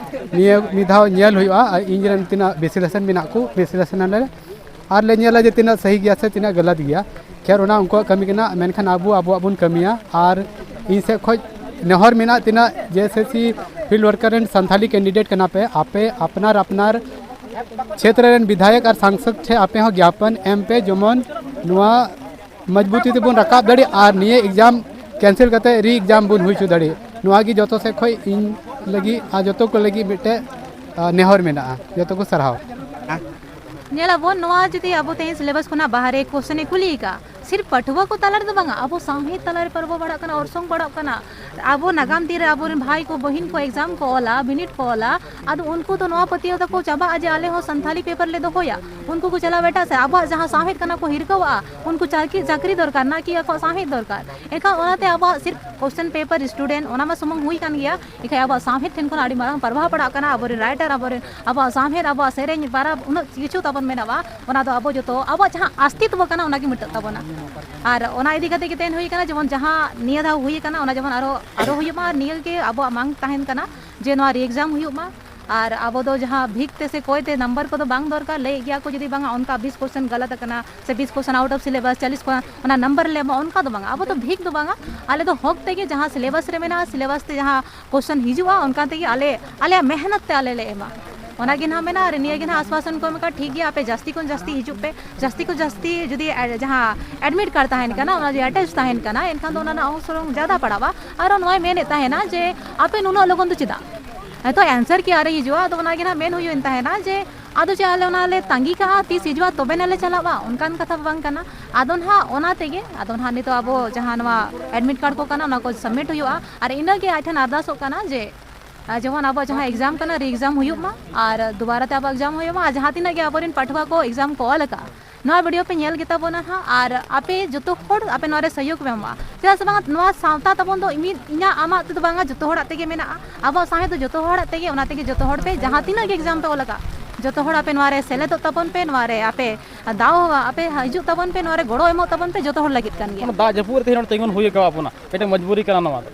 ᱱᱤᱭᱟᱹ ᱢᱤᱫ ᱫᱷᱟᱣ ᱧᱮᱞ ᱦᱩᱭᱩᱜᱼᱟ, ᱟᱨ ᱤᱧ ᱨᱮᱱ ᱛᱤᱱᱟᱹᱜ ᱵᱤᱥᱞᱮᱥᱚᱱ ᱢᱮᱱᱟᱜ ᱠᱚ, ᱵᱤᱥᱞᱮᱥᱚᱱ ᱟᱞᱮ ᱟᱨ ᱞᱮ ᱧᱮᱞᱟ ᱡᱮ ᱛᱤᱱᱟᱹᱜ ᱥᱟᱹᱦᱤ ᱜᱮᱭᱟ ᱥᱮ ᱛᱤᱱᱟᱹᱜ ᱜᱟᱞᱟᱛ ᱜᱮᱭᱟ᱾ ᱠᱷᱮᱨ, ᱚᱱᱟ ᱩᱱᱠᱩᱣᱟᱜ ᱠᱟᱹᱢᱤ ᱠᱟᱱᱟ, ᱢᱮᱱᱠᱷᱟᱱ ᱟᱵᱚ ᱟᱵᱚᱣᱟᱜ ᱵᱚᱱ ᱠᱟᱹᱢᱤᱭᱟ᱾ ᱟᱨ ᱤᱧ ᱥᱮᱫ ᱠᱷᱚᱱ ᱱᱮᱦᱚᱨ ᱢᱮᱱᱟᱜ, ᱛᱤᱱᱟᱹᱜ ᱡᱮ ᱮᱥ ᱮᱥ ᱥᱤ ᱯᱷᱤᱞᱰ ᱣᱟᱨᱠᱟᱨ ᱨᱮᱱ ᱥᱟᱱᱛᱷᱟᱞᱤ ᱠᱮᱱᱰᱤᱰᱮᱴ ᱠᱟᱱᱟ ᱯᱮ, ᱟᱯᱮ ᱟᱯᱱᱟᱨ ᱟᱯᱱᱟᱨ ᱪᱷᱮᱛᱨᱚ ᱨᱮᱱ ᱵᱤᱫᱷᱟᱭᱚᱠ ᱟᱨ ᱥᱟᱝᱥᱚᱫ ᱴᱷᱮᱱ ᱟᱯᱮ ᱦᱚᱸ ᱜᱮᱯᱚᱱ ᱮᱢ ᱯᱮ, ᱡᱮᱢᱚᱱ ᱱᱚᱣᱟ ᱢᱚᱡᱽᱵᱩᱛᱤ ᱛᱮᱵᱚᱱ ᱨᱟᱠᱟᱵ ᱫᱟᱲᱮᱭᱟᱜ ᱟᱨ ᱱᱤᱭᱟᱹ ᱮᱠᱡᱟᱢ ᱠᱮᱱᱥᱮᱞ ᱠᱟᱛᱮ ᱨᱤ ᱮᱠᱡᱟᱢ ᱵᱚᱱ ᱦᱩᱭ ᱦᱚᱪᱚ ᱫᱟᱲᱮᱭᱟᱜ᱾ ᱱᱚᱣᱟ ᱜᱮ ᱡᱚᱛᱚ ᱥᱮᱫ ᱠᱷᱚᱱ ᱤᱧ ᱞᱟᱹᱜᱤᱫ ᱟᱨ ᱡᱚᱛᱚ ᱠᱚ ᱞᱟᱹᱜᱤᱫ ᱢᱤᱫᱴᱮᱡ, ᱟ, ᱱᱮᱦᱚᱨ ᱢᱮᱱᱟᱜᱼᱟ᱾ ᱡᱚᱛᱚ ᱠᱚ ᱥᱟᱨᱦᱟᱣ᱾ ᱧᱮᱞᱟᱵᱚᱱ, ᱱᱚᱣᱟ ᱡᱩᱫᱤ ᱟᱵᱚ ᱛᱮᱦᱮᱧ ᱥᱤᱞᱮᱵᱟᱥ ᱠᱷᱚᱱᱟᱜ ᱵᱟᱦᱨᱮ ᱠᱚᱥᱪᱮᱱ ᱮ ᱠᱩᱞᱤ ᱟᱠᱟᱫᱼᱟ, ᱥᱤᱨᱯ ᱯᱟᱹᱴᱷᱩᱣᱟᱹ ᱠᱚ ᱛᱟᱞᱟ ᱨᱮᱫᱚ ᱵᱟᱝᱟ, ᱟᱵᱚ ᱥᱟᱶᱦᱮᱫ ᱛᱟᱞᱟ ᱨᱮ ᱯᱨᱚᱵᱷᱟᱵᱽ ᱯᱟᱲᱟᱜ ᱠᱟᱱᱟ, ᱚᱨᱥᱚᱝ ᱯᱟᱲᱟᱜ ᱠᱟᱱᱟ᱾ ᱟᱵᱚ ᱱᱟᱜᱟᱢ ᱫᱤᱱ ᱨᱮ ᱟᱵᱚᱨᱮᱱ ᱵᱷᱟᱭ ᱠᱚ, ᱵᱚᱦᱤᱱ ᱠᱚ exam ᱠᱚ ᱚᱞᱟ, ᱵᱤᱱᱤᱰ ᱠᱚ ᱚᱞᱟ, ᱟᱫᱚ ᱩᱱᱠᱩ ᱫᱚ ᱱᱚᱣᱟ ᱯᱟᱹᱛᱭᱟᱹᱣ ᱛᱟᱠᱚ ᱪᱟᱵᱟᱜᱼᱟ ᱡᱮ ᱟᱞᱮ ᱦᱚᱸ ᱥᱟᱱᱛᱷᱟᱞᱤ ᱯᱮᱯᱟᱨ ᱞᱮ ᱫᱚᱦᱚᱭᱟ᱾ ᱩᱱᱠᱩ ᱠᱚ ᱪᱟᱞᱟᱣ ᱮᱴᱟᱜ ᱥᱮᱫ, ᱟᱵᱚᱣᱟᱜ ᱡᱟᱦᱟᱸ ᱥᱟᱶᱦᱮᱫ ᱠᱟᱱᱟ ᱠᱚ ᱦᱤᱨᱠᱟᱹᱣᱟᱜᱼᱟ, ᱩᱱᱠᱩ ᱪᱟᱹᱠᱨᱤ, ᱪᱟᱹᱠᱨᱤ ᱫᱚᱨᱠᱟᱨ, ᱱᱟ ᱠᱤ ᱟᱠᱚᱣᱟᱜ ᱥᱟᱶᱦᱮᱫ ᱫᱚᱨᱠᱟᱨ᱾ ᱮᱱᱠᱷᱟᱱ ᱚᱱᱟᱛᱮ ᱟᱵᱚᱣᱟᱜ ᱥᱤᱨᱯ question paper student ᱚᱱᱟ ᱢᱟ ᱥᱩᱢᱩᱝ ᱦᱩᱭ ᱠᱟᱱ ᱜᱮᱭᱟ, ᱮᱱᱠᱷᱟᱱ ᱟᱵᱚᱣᱟᱜ ᱥᱟᱶᱦᱮᱫ ᱴᱷᱮᱱ ᱠᱷᱚᱱ ᱟᱹᱰᱤ ᱢᱟᱨᱟᱝ ᱯᱨᱚᱵᱷᱟᱵᱽ ᱯᱟᱲᱟᱜ ᱠᱟᱱᱟ᱾ ᱟᱵᱚᱨᱮᱱ writer, ᱟᱵᱚᱨᱮᱱ, ᱟᱵᱚᱣᱟᱜ ᱥᱟᱶᱦᱮᱫ, ᱟᱵᱚᱣᱟᱜ ᱥᱮᱨᱮᱧ, ᱯᱟᱨᱟᱵᱽ, ᱩᱱᱟᱹᱜ ᱠᱤᱪᱷᱩ ᱛᱟᱵᱚᱱ ᱢᱮᱱᱟᱜᱼᱟ, ᱚᱱᱟ ᱫᱚ ᱟᱵᱚ ᱡᱚᱛᱚ, ᱟᱵᱚᱣᱟᱜ ᱡᱟᱦᱟᱸ ᱟᱥᱛᱤᱛᱵᱚ ᱠᱟᱱᱟ, ᱚᱱᱟ ᱜᱮ ᱢᱤᱴᱟᱹᱜ ᱛᱟᱵᱚᱱᱟ᱾ ᱟᱨ ᱚᱱᱟ ᱤᱫᱤ ᱠᱟᱛᱮ ᱜᱮ ᱛᱮᱦᱮᱧ ᱦᱩᱭ ᱠᱟᱱᱟ, ᱡᱮᱢᱚᱱ ᱡᱟᱦᱟᱸ ᱱᱤᱭᱟᱹ ᱫᱷᱟᱣ ᱦᱩᱭ ᱠᱟᱱᱟ, ᱚᱱᱟ ᱡᱮᱢᱚᱱ ᱟᱨᱚ, ᱟᱨᱚ ᱦᱩᱭᱩᱜ ᱢᱟ᱾ ᱟᱨ ᱱᱤᱭᱟᱹ ᱜᱮ ᱟᱵᱚᱣᱟᱜ ᱢᱟᱝ ᱛᱟᱦᱮᱱ ᱠᱟᱱᱟ ᱡᱮ ᱱᱚᱣᱟ re-exam ᱦᱩᱭᱩᱜ ᱢᱟ᱾ ᱟᱨ ᱟᱵᱚ ᱫᱚ ᱡᱟᱦᱟᱸ ᱵᱷᱤᱠ ᱛᱮ ᱥᱮ ᱠᱚᱭ ᱛᱮ ᱱᱟᱢᱵᱟᱨ ᱠᱚᱫᱚ ᱵᱟᱝ ᱫᱚᱨᱠᱟᱨ᱾ ᱞᱟᱹᱭᱮᱫ ᱜᱮᱭᱟ ᱠᱚ, ᱡᱩᱫᱤ ᱵᱟᱝᱟ ᱚᱱᱠᱟ ᱵᱤᱥ question ᱜᱟᱞᱟᱛ ᱟᱠᱟᱱᱟ ᱥᱮ ᱵᱤᱥ question out of syllabus, ᱪᱚᱞᱞᱤᱥ ᱠᱚ ᱚᱱᱟ ᱱᱟᱢᱵᱟᱨ ᱞᱮ ᱮᱢᱟ, ᱚᱱᱠᱟ ᱫᱚ ᱵᱟᱝᱟ᱾ ᱟᱵᱚ ᱫᱚ ᱵᱷᱤᱠ ᱫᱚ ᱵᱟᱝᱟ, ᱟᱞᱮ ᱫᱚ ᱦᱚᱠ ᱛᱮᱜᱮ ᱡᱟᱦᱟᱸ syllabus ᱨᱮ ᱢᱮᱱᱟᱜᱼᱟ, syllabus ᱛᱮ ᱡᱟᱦᱟᱸ question ᱦᱤᱡᱩᱜᱼᱟ, ᱚᱱᱠᱟ ᱛᱮᱜᱮ ᱟᱞᱮ, ᱟᱞᱮᱭᱟᱜ ᱢᱮᱦᱱᱚᱛ ᱛᱮ ᱟᱞᱮ ᱞᱮ ᱮᱢᱟ᱾ ᱚᱱᱟ ᱜᱮ ᱱᱟᱦᱟᱜ ᱢᱮᱱᱟᱜᱼᱟ᱾ ᱟᱨ ᱱᱤᱭᱟᱹ ᱜᱮ ᱱᱟᱦᱟᱜ ᱟᱥᱣᱟᱥᱚᱱ ᱠᱚ ᱮᱢ ᱟᱠᱟᱫ, ᱴᱷᱤᱠ ᱜᱮᱭᱟ, ᱟᱯᱮ ᱡᱟᱹᱥᱛᱤ ᱠᱷᱚᱱ ᱡᱟᱹᱥᱛᱤ ᱦᱤᱡᱩᱜ ᱯᱮ, ᱡᱟᱹᱥᱛᱤ ᱠᱷᱚᱱ ᱡᱟᱹᱥᱛᱤ ᱡᱩᱫᱤ ᱮ, ᱡᱟᱦᱟᱸ admit card ᱛᱟᱦᱮᱱ ᱠᱟᱱᱟ, ᱚᱱᱟ ᱡᱩᱫᱤ attach ᱛᱟᱦᱮᱱ ᱠᱟᱱᱟ, ᱮᱱᱠᱷᱟᱱ ᱫᱚ ᱚᱱᱟ ᱨᱮᱱᱟᱜ ᱚᱝᱥᱚᱨᱚᱝ ᱡᱟᱫᱟ ᱯᱟᱲᱟᱜᱼᱟ᱾ ᱟᱨ ᱱᱚᱣᱟᱭ ᱢᱮᱱᱮᱫ ᱛᱟᱦᱮᱱᱟ ᱡᱮ ᱟᱯᱮ ᱱᱩᱱᱟᱹᱜ ᱞᱚᱜᱚᱱ ᱫᱚ ᱪᱮᱫᱟᱜ? ᱱᱤᱛᱚᱜ answer key ᱟᱹᱣᱨᱤ ᱦᱤᱡᱩᱜᱼᱟ, ᱟᱫᱚ ᱚᱱᱟ ᱜᱮ ᱱᱟᱦᱟᱜ ᱢᱮᱱ ᱦᱩᱭᱩᱜ ᱛᱟᱦᱮᱱᱟ ᱡᱮ ᱟᱫᱚ ᱪᱮᱫ ᱟᱞᱮ ᱚᱱᱟ ᱞᱮ ᱛᱟᱺᱜᱤ ᱠᱟᱜᱼᱟ, ᱛᱤᱥ ᱦᱤᱡᱩᱜᱼᱟ ᱛᱚᱵᱮ ᱱᱟᱞᱮ ᱪᱟᱞᱟᱜᱼᱟ? ᱚᱱᱠᱟᱱ ᱠᱟᱛᱷᱟ ᱫᱚ ᱵᱟᱝ ᱠᱟᱱᱟ᱾ ᱟᱫᱚ ᱱᱟᱦᱟᱜ ᱚᱱᱟ ᱛᱮᱜᱮ, ᱟᱫᱚ ᱱᱟᱦᱟᱜ ᱱᱤᱛᱚᱜ ᱟᱵᱚ ᱡᱟᱦᱟᱸ ᱱᱚᱣᱟ admit card ᱠᱚ ᱠᱟᱱᱟ, ᱚᱱᱟ ᱠᱚ submit ᱦᱩᱭᱩᱜᱼᱟ᱾ ᱟᱨ ᱤᱱᱟᱹᱜᱮ ᱟᱡ ᱴᱷᱮᱱ ᱟᱨᱫᱟᱥᱚᱜ ᱠᱟᱱᱟ ᱡᱮ, ᱟᱨ ᱡᱮᱢᱚᱱ ᱟᱵᱚᱣᱟᱜ ᱡᱟᱦᱟᱸ exam ᱠᱟᱱᱟ, re-exam ᱦᱩᱭᱩᱜ ᱢᱟ, ᱟᱨ ᱫᱩᱵᱟᱨᱟ ᱛᱮ ᱟᱵᱚᱣᱟᱜ exam ᱦᱩᱭᱩᱜ ᱢᱟ, ᱟᱨ ᱡᱟᱦᱟᱸ ᱛᱤᱱᱟᱹᱜ ᱜᱮ ᱟᱵᱚᱨᱮᱱ ᱯᱟᱹᱴᱷᱩᱣᱟᱹ ᱠᱚ exam ᱠᱚ ᱚᱞ ᱟᱠᱟᱫᱼᱟ, ᱱᱚᱣᱟ video ᱯᱮ ᱧᱮᱞ ᱜᱮᱛᱟ ᱵᱚᱱᱟ ᱱᱟᱦᱟᱜ᱾ ᱟᱨ ᱟᱯᱮ ᱡᱚᱛᱚ ᱦᱚᱲ ᱟᱯᱮ ᱱᱚᱣᱟ ᱨᱮ ᱥᱚᱦᱭᱳᱜᱽ ᱯᱮ ᱮᱢᱚᱜᱼᱟ, ᱪᱮᱫᱟᱜ ᱥᱮ ᱵᱟᱝ, ᱱᱚᱣᱟ ᱥᱟᱶᱛᱟ ᱛᱟᱵᱚᱱ ᱫᱚ ᱢᱤᱫ ᱤᱧᱟᱹᱜ ᱟᱢᱟᱜ ᱛᱮᱫᱚ ᱵᱟᱝᱟ, ᱡᱚᱛᱚ ᱦᱚᱲᱟᱜ ᱛᱮᱜᱮ ᱢᱮᱱᱟᱜᱼᱟ᱾ ᱟᱵᱚᱣᱟᱜ ᱥᱟᱶᱦᱮᱫ ᱫᱚ ᱡᱚᱛᱚ ᱦᱚᱲᱟᱜ ᱛᱮᱜᱮ, ᱚᱱᱟ ᱛᱮᱜᱮ ᱡᱚᱛᱚ ᱦᱚᱲ ᱯᱮ ᱡᱟᱦᱟᱸ ᱛᱤᱱᱟᱹᱜ ᱜᱮ exam ᱯᱮ ᱚᱞ ᱟᱠᱟᱫ, ᱡᱚᱛᱚ ᱦᱚᱲ ᱟᱯᱮ ᱱᱚᱣᱟ ᱨᱮ ᱥᱮᱞᱮᱫᱚᱜ ᱛᱟᱵᱚᱱ ᱯᱮ, ᱱᱚᱣᱟ ᱨᱮ ᱟᱯᱮ ᱫᱟᱣ ᱟᱯᱮ ᱦᱤᱡᱩᱜ ᱛᱟᱵᱚᱱ ᱯᱮ, ᱱᱚᱣᱟ ᱨᱮ ᱜᱚᱲᱚ ᱮᱢᱚᱜ ᱛᱟᱵᱚᱱ ᱯᱮ, ᱡᱚᱛᱚ ᱦᱚᱲ ᱞᱟᱹᱜᱤᱫ ᱠᱟᱱ ᱜᱮᱭᱟ᱾ ᱚᱱᱟ ᱫᱟᱜ ᱡᱟᱹᱯᱩᱫ ᱨᱮ ᱛᱮᱦᱮᱧ ᱱᱚᱰᱮ ᱛᱤᱸᱜᱩᱱ ᱦᱩᱭ ᱟᱠᱟᱣᱟ ᱵᱚᱱᱟ, ᱢᱤᱫᱴᱮᱱ ᱢᱚᱡᱽᱵᱩᱨᱤ ᱠᱟᱱᱟ ᱱᱚᱣᱟ ᱫᱚ᱾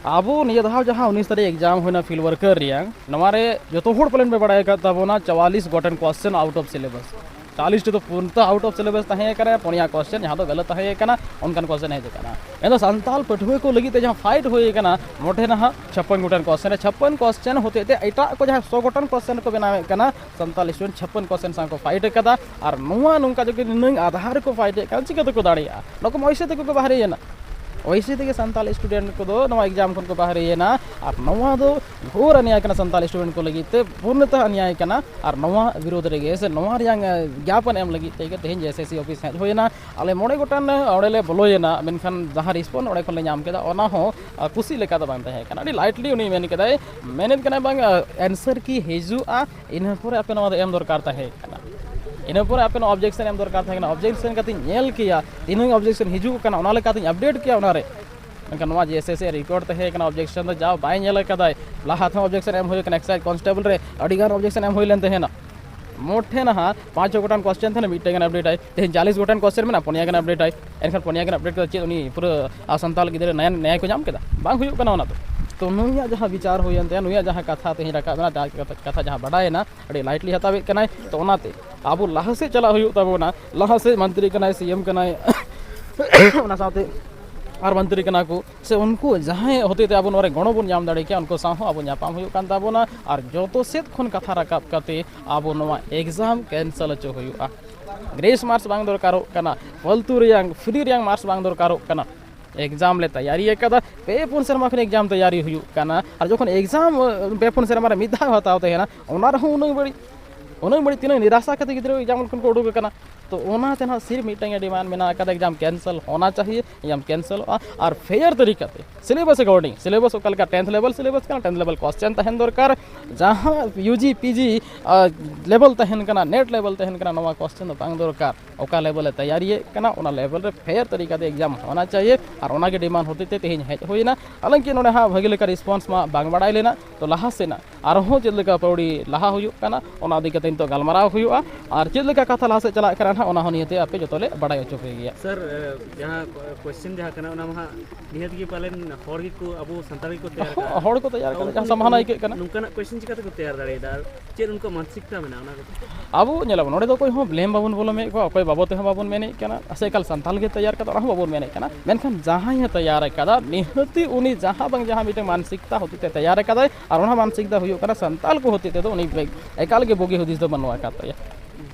ᱟᱵᱚ ᱱᱤᱭᱟᱹ ᱫᱷᱟᱣ ᱡᱟᱦᱟᱸ ᱩᱱᱤᱥ ᱛᱟᱹᱨᱤᱠᱷ exam ᱦᱩᱭᱱᱟ field worker ᱨᱮᱭᱟᱜ, ᱱᱚᱣᱟ ᱨᱮ ᱡᱚᱛᱚ ᱦᱚᱲ ᱯᱟᱞᱮᱱ ᱯᱮ ᱵᱟᱲᱟᱭ ᱟᱠᱟᱫ ᱛᱟᱵᱚᱱᱟ ᱪᱩᱣᱟᱞᱤᱥ ᱜᱚᱴᱮᱱ question out of syllabus᱾ ᱪᱩᱣᱟᱞᱤᱥ ᱴᱤ ᱫᱚ ᱯᱩᱨᱱᱚᱛᱟ out of syllabus ᱛᱟᱦᱮᱸ ᱠᱟᱱᱟ, ᱯᱩᱱᱭᱟ question ᱡᱟᱦᱟᱸ ᱫᱚ ᱜᱟᱞᱟᱛ ᱛᱟᱦᱮᱸ ᱠᱟᱱᱟ, ᱚᱱᱠᱟᱱ question ᱦᱮᱡ ᱟᱠᱟᱱᱟ᱾ ᱢᱮᱱᱫᱚ ᱥᱟᱱᱛᱟᱲ ᱯᱟᱹᱴᱷᱩᱣᱟᱹ ᱠᱚ ᱞᱟᱹᱜᱤᱫ ᱛᱮ ᱡᱟᱦᱟᱸ fight ᱦᱩᱭ ᱟᱠᱟᱱᱟ, ᱱᱚᱰᱮ ᱱᱟᱦᱟᱜ ᱪᱷᱟᱯᱯᱟᱱ ᱜᱚᱴᱮᱱ question ᱨᱮ, ᱪᱷᱟᱯᱯᱟᱱ question ᱦᱚᱛᱮᱡ ᱛᱮ ᱮᱴᱟᱜ ᱠᱚ ᱡᱟᱦᱟᱸ ᱥᱚ ᱜᱚᱴᱮᱱ question ᱠᱚ ᱵᱮᱱᱟᱣᱮᱫ ᱠᱟᱱᱟ, ᱥᱟᱱᱛᱟᱲ student ᱪᱷᱟᱯᱯᱟᱱ question ᱥᱟᱶ ᱠᱚ fight ᱟᱠᱟᱫᱟ᱾ ᱟᱨ ᱱᱚᱣᱟ ᱱᱚᱝᱠᱟ ᱡᱩᱫᱤ ᱱᱩᱱᱟᱹᱝ ᱟᱫᱷᱟᱨ ᱨᱮᱠᱚ fight ᱮᱫ ᱠᱟᱱᱟ, ᱪᱤᱠᱟᱹ ᱛᱮᱠᱚ ᱫᱟᱲᱮᱭᱟᱜᱼᱟ? ᱱᱩᱠᱩ ᱢᱟ ᱚᱭᱥᱮ ᱛᱮᱠᱚ ᱠᱚ ᱵᱟᱦᱨᱮᱭᱮᱱᱟ᱾ ᱚᱭᱥᱮ ᱛᱮᱜᱮ ᱥᱟᱱᱛᱟᱲ ᱥᱴᱩᱰᱮᱱᱴ ᱠᱚᱫᱚ ᱱᱚᱣᱟ ᱮᱠᱡᱟᱢ ᱠᱷᱚᱱ ᱠᱚ ᱵᱟᱦᱨᱮᱭᱮᱱᱟ᱾ ᱟᱨ ᱱᱚᱣᱟ ᱫᱚ ᱜᱷᱳᱨ ᱚᱱᱭᱟᱭ ᱠᱟᱱᱟ ᱥᱟᱱᱛᱟᱲ ᱥᱴᱩᱰᱮᱱᱴ ᱠᱚ ᱞᱟᱹᱜᱤᱫ ᱛᱮ, ᱯᱩᱨᱱᱚᱛᱟ ᱚᱱᱭᱟᱭ ᱠᱟᱱᱟ᱾ ᱟᱨ ᱱᱚᱣᱟ ᱵᱤᱨᱳᱫᱷ ᱨᱮᱜᱮ ᱥᱮ ᱱᱚᱣᱟ ᱨᱮᱭᱟᱝ, ᱮ, ᱜᱮᱯᱚᱱ ᱮᱢ ᱞᱟᱹᱜᱤᱫ ᱛᱮᱜᱮ ᱛᱮᱦᱮᱧ ᱡᱮ ᱮᱥ ᱮᱥ ᱥᱤ ᱚᱯᱷᱤᱥ ᱦᱮᱡ ᱦᱩᱭᱮᱱᱟ᱾ ᱟᱞᱮ ᱢᱚᱬᱮ ᱜᱚᱴᱟᱝ ᱚᱸᱰᱮ ᱞᱮ ᱵᱚᱞᱚᱭᱮᱱᱟ, ᱢᱮᱱᱠᱷᱟᱱ ᱡᱟᱦᱟᱸ ᱨᱮᱥᱯᱚᱱ ᱚᱸᱰᱮ ᱠᱷᱚᱱ ᱞᱮ ᱧᱟᱢ ᱠᱮᱫᱟ, ᱚᱱᱟ ᱦᱚᱸ, ᱟ, ᱠᱩᱥᱤ ᱞᱮᱠᱟ ᱫᱚ ᱵᱟᱝ ᱛᱟᱦᱮᱸ ᱠᱟᱱᱟ᱾ ᱟᱹᱰᱤ ᱞᱟᱭᱤᱴᱞᱤ ᱩᱱᱤ ᱢᱮᱱ ᱠᱮᱫᱟᱭ, ᱢᱮᱱᱮᱫ ᱠᱟᱱᱟᱭ, "ᱵᱟᱝ, ᱟ, ᱮᱱᱥᱟᱨ ᱠᱤ ᱦᱤᱡᱩᱜᱼᱟ, ᱤᱱᱟᱹ ᱯᱚᱨᱮ ᱟᱯᱮ ᱱᱚᱣᱟ ᱫᱚ ᱮᱢ ᱫᱚᱨᱠᱟᱨ ᱛᱟᱦᱮᱸ ᱠᱟᱱᱟ, ᱤᱱᱟᱹ ᱯᱚᱨᱮ ᱟᱯᱮ ᱱᱚᱣᱟ ᱚᱵᱡᱮᱠᱥᱚᱱ ᱮᱢ ᱫᱚᱨᱠᱟᱨ ᱛᱟᱦᱮᱸ ᱠᱟᱱᱟ, ᱚᱵᱡᱮᱠᱥᱚᱱ ᱠᱟᱛᱮᱧ ᱧᱮᱞ ᱠᱮᱭᱟ, ᱛᱤᱱᱟᱹᱝ ᱚᱵᱡᱮᱠᱥᱚᱱ ᱦᱤᱡᱩᱜ ᱠᱟᱱᱟ, ᱚᱱᱟ ᱞᱮᱠᱟᱛᱮᱧ ᱟᱯᱰᱮᱴ ᱠᱮᱭᱟ ᱚᱱᱟᱨᱮ᱾ ᱢᱮᱱᱠᱷᱟᱱ ᱱᱚᱣᱟ ᱡᱮ ᱮᱥ ᱮᱥ ᱥᱤ ᱨᱮᱠᱚᱨᱰ ᱛᱟᱦᱮᱸ ᱠᱟᱱᱟ, ᱚᱵᱡᱮᱠᱥᱚᱱ ᱫᱚ ᱡᱟᱣ ᱵᱟᱭ ᱧᱮᱞ ᱠᱟᱫᱟᱭ, ᱞᱟᱦᱟ ᱛᱮᱦᱚᱸ ᱚᱵᱡᱮᱠᱥᱚᱱ ᱮᱢ ᱦᱩᱭ ᱠᱟᱱᱟ, ᱮᱠᱥᱟᱭᱤᱡᱽ ᱠᱚᱱᱥᱴᱮᱵᱚᱞ ᱨᱮ ᱟᱹᱰᱤ ᱜᱟᱱ ᱚᱵᱡᱮᱠᱥᱚᱱ ᱮᱢ ᱦᱩᱭ ᱞᱮᱱ ᱛᱟᱦᱮᱱᱟ, ᱢᱚᱴᱷᱮ ᱱᱟᱦᱟᱜ ᱯᱟᱸᱪ ᱪᱷᱚ ᱜᱚᱴᱟᱝ ᱠᱚᱥᱪᱮᱱ ᱛᱟᱦᱮᱱᱟ, ᱢᱤᱫᱴᱮᱱ ᱜᱟᱱ ᱟᱯᱰᱮᱴ ᱟᱭ, ᱛᱮᱦᱮᱧ ᱪᱟᱞᱤᱥ ᱜᱚᱴᱟᱝ ᱠᱚᱥᱪᱮᱱ ᱢᱮᱱᱟᱜᱼᱟ, ᱯᱩᱱᱭᱟ ᱜᱟᱱ ᱟᱯᱰᱮᱴ ᱟᱭ, ᱮᱱᱠᱷᱟᱱ ᱯᱩᱱᱭᱟ ᱜᱟᱱ ᱟᱯᱰᱮᱴ ᱠᱟᱛᱮ ᱪᱮᱫ ᱩᱱᱤ ᱯᱩᱨᱟᱹ, ᱟ, ᱥᱟᱱᱛᱟᱲ ᱜᱤᱫᱽᱨᱟᱹ ᱱᱟᱭ-, ᱱᱟᱭ ᱠᱚ ᱧᱟᱢ ᱠᱮᱫᱟ? ᱵᱟᱝ ᱦᱩᱭᱩᱜ ᱠᱟᱱᱟ ᱚᱱᱟ ᱫᱚ᱾ ᱛᱚ ᱱᱩᱭᱟᱜ ᱡᱟᱦᱟᱸ ᱵᱤᱪᱟᱨ ᱦᱩᱭᱮᱱ ᱛᱟᱭᱟ, ᱱᱩᱭᱟᱜ ᱡᱟᱦᱟᱸ ᱠᱟᱛᱷᱟ ᱛᱮᱦᱮᱧ ᱨᱟᱠᱟᱵ ᱮᱱᱟ, ᱡᱟᱦᱟᱸ ᱠᱟᱛᱷᱟ, ᱠᱟᱛᱷᱟ ᱡᱟᱦᱟᱸ ᱵᱟᱰᱟᱭᱮᱱᱟ, ᱟᱹᱰᱤ ᱞᱟᱭᱤᱴᱞᱤ ᱦᱟᱛᱟᱣᱮᱫ ᱠᱟᱱᱟᱭ᱾ ᱛᱚ ᱚᱱᱟᱛᱮ ᱟᱵᱚ ᱞᱟᱦᱟ ᱥᱮᱫ ᱪᱟᱞᱟᱜ ᱦᱩᱭᱩᱜ ᱛᱟᱵᱚᱱᱟ, ᱞᱟᱦᱟ ᱥᱮᱫ ᱢᱚᱱᱛᱨᱤ ᱠᱟᱱᱟᱭ, ᱥᱤ ᱮᱢ ᱠᱟᱱᱟᱭ, ᱚᱱᱟ ᱥᱟᱶᱛᱮ ᱟᱨ ᱢᱚᱱᱛᱨᱤ ᱠᱟᱱᱟ ᱠᱚ, ᱥᱮ ᱩᱱᱠᱩ ᱡᱟᱦᱟᱸᱭ ᱦᱚᱛᱮ ᱛᱮ ᱟᱵᱚ ᱱᱚᱣᱟ ᱨᱮ ᱜᱚᱲᱚ ᱵᱚᱱ ᱧᱟᱢ ᱫᱟᱲᱮ ᱠᱮᱭᱟ, ᱩᱱᱠᱩ ᱥᱟᱶ ᱦᱚᱸ ᱟᱵᱚ ᱧᱟᱯᱟᱢ ᱦᱩᱭᱩᱜ ᱠᱟᱱ ᱛᱟᱵᱚᱱᱟ᱾ ᱟᱨ ᱡᱚᱛᱚ ᱥᱮᱫ ᱠᱷᱚᱱ ᱠᱟᱛᱷᱟ ᱨᱟᱠᱟᱵ ᱠᱟᱛᱮ ᱟᱵᱚ ᱱᱚᱣᱟ ᱮᱠᱡᱟᱢ ᱠᱮᱱᱥᱮᱞ ᱦᱚᱪᱚ ᱦᱩᱭᱩᱜᱼᱟ᱾ ᱜᱨᱮᱥ ᱢᱟᱨᱠᱥ ᱵᱟᱝ ᱫᱚᱨᱠᱟᱨᱚᱜ ᱠᱟᱱᱟ, ᱯᱷᱟᱞᱛᱩ ᱨᱮᱭᱟᱝ, ᱯᱷᱨᱤ ᱨᱮᱭᱟᱝ ᱢᱟᱨᱠᱥ ᱵᱟᱝ ᱫᱚᱨᱠᱟᱨᱚᱜ ᱠᱟᱱᱟ᱾ ᱮᱠᱡᱟᱢ ᱞᱮ ᱛᱮᱭᱟᱨᱤ ᱟᱠᱟᱫᱟ, ᱯᱮ ᱯᱩᱱ ᱥᱮᱨᱢᱟ ᱠᱷᱚᱱ ᱮᱠᱡᱟᱢ ᱛᱮᱭᱟᱨᱤ ᱦᱩᱭᱩᱜ ᱠᱟᱱᱟ, ᱟᱨ ᱡᱚᱠᱷᱚᱱ ᱮᱠᱡᱟᱢ, ᱟᱹ, ᱯᱮ ᱯᱩᱱ ᱥᱮᱨᱢᱟ ᱨᱮ ᱢᱤᱫ ᱫᱷᱟᱣ ᱦᱟᱛᱟᱣ ᱛᱟᱦᱮᱱᱟ, ᱚᱱᱟ ᱨᱮᱦᱚᱸ ᱩᱱᱟᱹᱜ ᱵᱟᱹᱲᱤᱡ, ᱩᱱᱟᱹᱜ ᱵᱟᱹᱲᱤᱡ, ᱛᱤᱱᱟᱹᱜ ᱱᱤᱨᱟᱥᱟ ᱠᱟᱛᱮ ᱜᱤᱫᱽᱨᱟᱹ ᱮᱠᱡᱟᱢ ᱠᱷᱚᱱ ᱠᱚ ᱩᱰᱩᱠ ᱟᱠᱟᱱᱟ᱾ ᱛᱚ ᱚᱱᱟ ᱛᱮ ᱱᱟᱦᱟᱜ ᱥᱤᱨᱯ ᱢᱤᱫᱴᱟᱝ ᱰᱤᱢᱟᱱᱰ ᱢᱮᱱᱟᱜ ᱟᱠᱟᱫᱟ, ᱮᱠᱡᱟᱢ ᱠᱮᱱᱥᱮᱞ ᱦᱳᱱᱟ ᱪᱟᱦᱤᱭᱮ, ᱮᱠᱡᱟᱢ ᱠᱮᱱᱥᱮᱞᱚᱜᱼᱟ᱾ ᱟᱨ ᱯᱷᱮᱭᱟᱨ ᱛᱟᱹᱨᱤᱠᱟᱛᱮ ᱥᱤᱞᱮᱵᱟᱥ ᱮᱠᱚᱨᱰᱤᱝ, ᱥᱤᱞᱮᱵᱟᱥ ᱚᱠᱟ ᱞᱮᱠᱟ ᱴᱮᱱᱛᱷ ᱞᱮᱵᱮᱞ ᱥᱤᱞᱮᱵᱟᱥ ᱠᱟᱱᱟ, ᱴᱮᱱᱛᱷ ᱞᱮᱵᱮᱞ ᱠᱚᱥᱪᱮᱱ ᱛᱟᱦᱮᱱ ᱫᱚᱨᱠᱟᱨ, ᱡᱟᱦᱟᱸ ᱤᱭᱩ ᱡᱤ, ᱯᱤ ᱡᱤ, ᱟᱨ, ᱞᱮᱵᱮᱞ ᱛᱟᱦᱮᱱ ᱠᱟᱱᱟ, ᱱᱮᱴ ᱞᱮᱵᱮᱞ ᱛᱟᱦᱮᱱ ᱠᱟᱱᱟ, ᱱᱚᱣᱟ ᱠᱚᱥᱪᱮᱱ ᱫᱚ ᱵᱟᱝ ᱫᱚᱨᱠᱟᱨ᱾ ᱚᱠᱟ ᱞᱮᱵᱮᱞ ᱮ ᱛᱮᱭᱟᱨᱤᱭᱮᱫ ᱠᱟᱱᱟ, ᱚᱱᱟ ᱞᱮᱵᱮᱞ ᱨᱮ ᱯᱷᱮᱭᱟᱨ ᱛᱟᱹᱨᱤᱠᱟᱛᱮ ᱮᱠᱡᱟᱢ ᱦᱳᱱᱟ ᱪᱟᱦᱤᱭᱮ᱾ ᱟᱨ ᱚᱱᱟᱜᱮ ᱰᱤᱢᱟᱱᱰ ᱦᱚᱛᱮᱡ ᱛᱮ ᱛᱮᱦᱮᱧ ᱦᱮᱡ ᱦᱩᱭᱮᱱᱟ᱾ ᱦᱟᱞᱟᱝᱠᱤ ᱱᱚᱰᱮ ᱦᱟᱸᱜ ᱵᱷᱟᱹᱜᱤ ᱞᱮᱠᱟ ᱨᱮᱥᱯᱚᱱᱥ ᱢᱟ ᱵᱟᱝ ᱵᱟᱲᱟᱭ ᱞᱮᱱᱟ, ᱛᱚ ᱞᱟᱦᱟ ᱥᱮᱱᱟᱜ ᱟᱨᱦᱚᱸ ᱪᱮᱫ ᱞᱮᱠᱟ ᱯᱟᱹᱣᱲᱤ ᱞᱟᱦᱟ ᱦᱩᱭᱩᱜ ᱠᱟᱱᱟ, ᱚᱱᱟ ᱤᱫᱤ ᱠᱟᱛᱮ ᱱᱤᱛᱚᱜ ᱜᱟᱞᱢᱟᱨᱟᱣ ᱦᱩᱭᱩᱜᱼᱟ᱾ ᱟᱨ ᱪᱮᱫ ᱞᱮᱠᱟ ᱠᱟᱛᱷᱟ ᱞᱟᱦᱟ ᱥᱮᱫ ᱪᱟᱞᱟᱜ ᱠᱟᱱᱟ ᱱᱟᱦᱟᱜ, ᱚᱱᱟ ᱦᱚᱸ ᱱᱤᱦᱟᱹᱛ ᱟᱯᱮ ᱡᱚᱛᱚ ᱞᱮ ᱵᱟᱲᱟᱭ ᱦᱚᱪᱚ ᱯᱮ ᱜᱮᱭᱟ᱾ ᱥᱟᱨ, ᱮ, ᱡᱟᱦᱟᱸ ᱠᱚᱥᱪᱮᱱ ᱡᱟᱦᱟᱸ ᱠᱟᱱᱟ, ᱚᱱᱟ ᱢᱟ ᱦᱟᱸᱜ ᱱᱤᱦᱟᱹᱛ ᱜᱮ ᱯᱟᱞᱮᱱ ᱦᱚᱲ ᱜᱮᱠᱚ, ᱟᱵᱚ ᱥᱟᱱᱛᱟᱲ ᱜᱮᱠᱚ ᱛᱮᱭᱟᱨ ᱠᱟᱜᱼᱟ᱾ ᱦᱚᱲ ᱠᱚ ᱛᱮᱭᱟᱨ ᱠᱟᱫᱟ, ᱩᱱᱠᱩ ᱡᱟᱦᱟᱸ ᱥᱚᱢᱵᱷᱟᱵᱚᱱᱟ ᱟᱹᱭᱠᱟᱹᱜ ᱠᱟᱱᱟ᱾ ᱱᱚᱝᱠᱟᱱᱟᱜ ᱠᱚᱥᱪᱮᱱ ᱪᱤᱠᱟᱹ ᱛᱮᱠᱚ ᱛᱮᱭᱟᱨ ᱫᱟᱲᱮᱭᱟᱫᱟ? ᱟᱨ ᱪᱮᱫ ᱩᱱᱠᱩᱣᱟᱜ ᱢᱟᱱᱥᱤᱠᱛᱟ ᱢᱮᱱᱟᱜᱼᱟ ᱚᱱᱟ ᱠᱚ? ᱟᱵᱚ ᱧᱮᱞᱟᱵᱚᱱ, ᱱᱚᱰᱮ ᱫᱚ ᱚᱠᱚᱭ ᱦᱚᱸ ᱵᱞᱮᱢ ᱵᱟᱵᱚᱱ ᱵᱚᱞᱚᱢᱮᱫ ᱠᱚᱣᱟ, ᱚᱠᱚᱭ ᱵᱟᱵᱚ ᱛᱮᱦᱚᱸ ᱵᱟᱵᱚᱱ ᱢᱮᱱᱮᱫ ᱠᱟᱱᱟ, ᱥᱮ ᱮᱠᱟᱞ ᱥᱟᱱᱛᱟᱲ ᱜᱮ ᱛᱮᱭᱟᱨ ᱠᱟᱫᱟ, ᱚᱱᱟ ᱦᱚᱸ ᱵᱟᱵᱚᱱ ᱢᱮᱱᱮᱫ ᱠᱟᱱᱟ᱾ ᱢᱮᱱᱠᱷᱟᱱ ᱡᱟᱦᱟᱸᱭ ᱮ ᱛᱮᱭᱟᱨ ᱠᱟᱫᱟ, ᱱᱤᱦᱟᱹᱛᱤ ᱩᱱᱤ ᱡᱟᱦᱟᱸ ᱵᱟᱝ ᱡᱟᱦᱟᱸ ᱢᱤᱫᱴᱟᱝ ᱢᱟᱱᱥᱤᱠᱛᱟ ᱦᱚᱛᱮᱡ ᱛᱮ ᱛᱮᱭᱟᱨ ᱠᱟᱫᱟᱭ, ᱟᱨ ᱚᱱᱟ ᱢᱟᱱᱥᱤᱠᱛᱟ ᱦᱩᱭᱩᱜ ᱠᱟᱱᱟ ᱥᱟᱱᱛᱟᱲ ᱠᱚ ᱦᱚᱛᱮᱡ ᱛᱮᱫᱚ ᱩᱱᱤ ᱵᱮ-, ᱮᱠᱟᱞ ᱜᱮ ᱵᱩᱜᱤ ᱦᱩᱫᱤᱥ ᱫᱚ ᱵᱟᱹᱱᱩᱜ ᱟᱠᱟᱫ ᱛᱟᱭᱟ᱾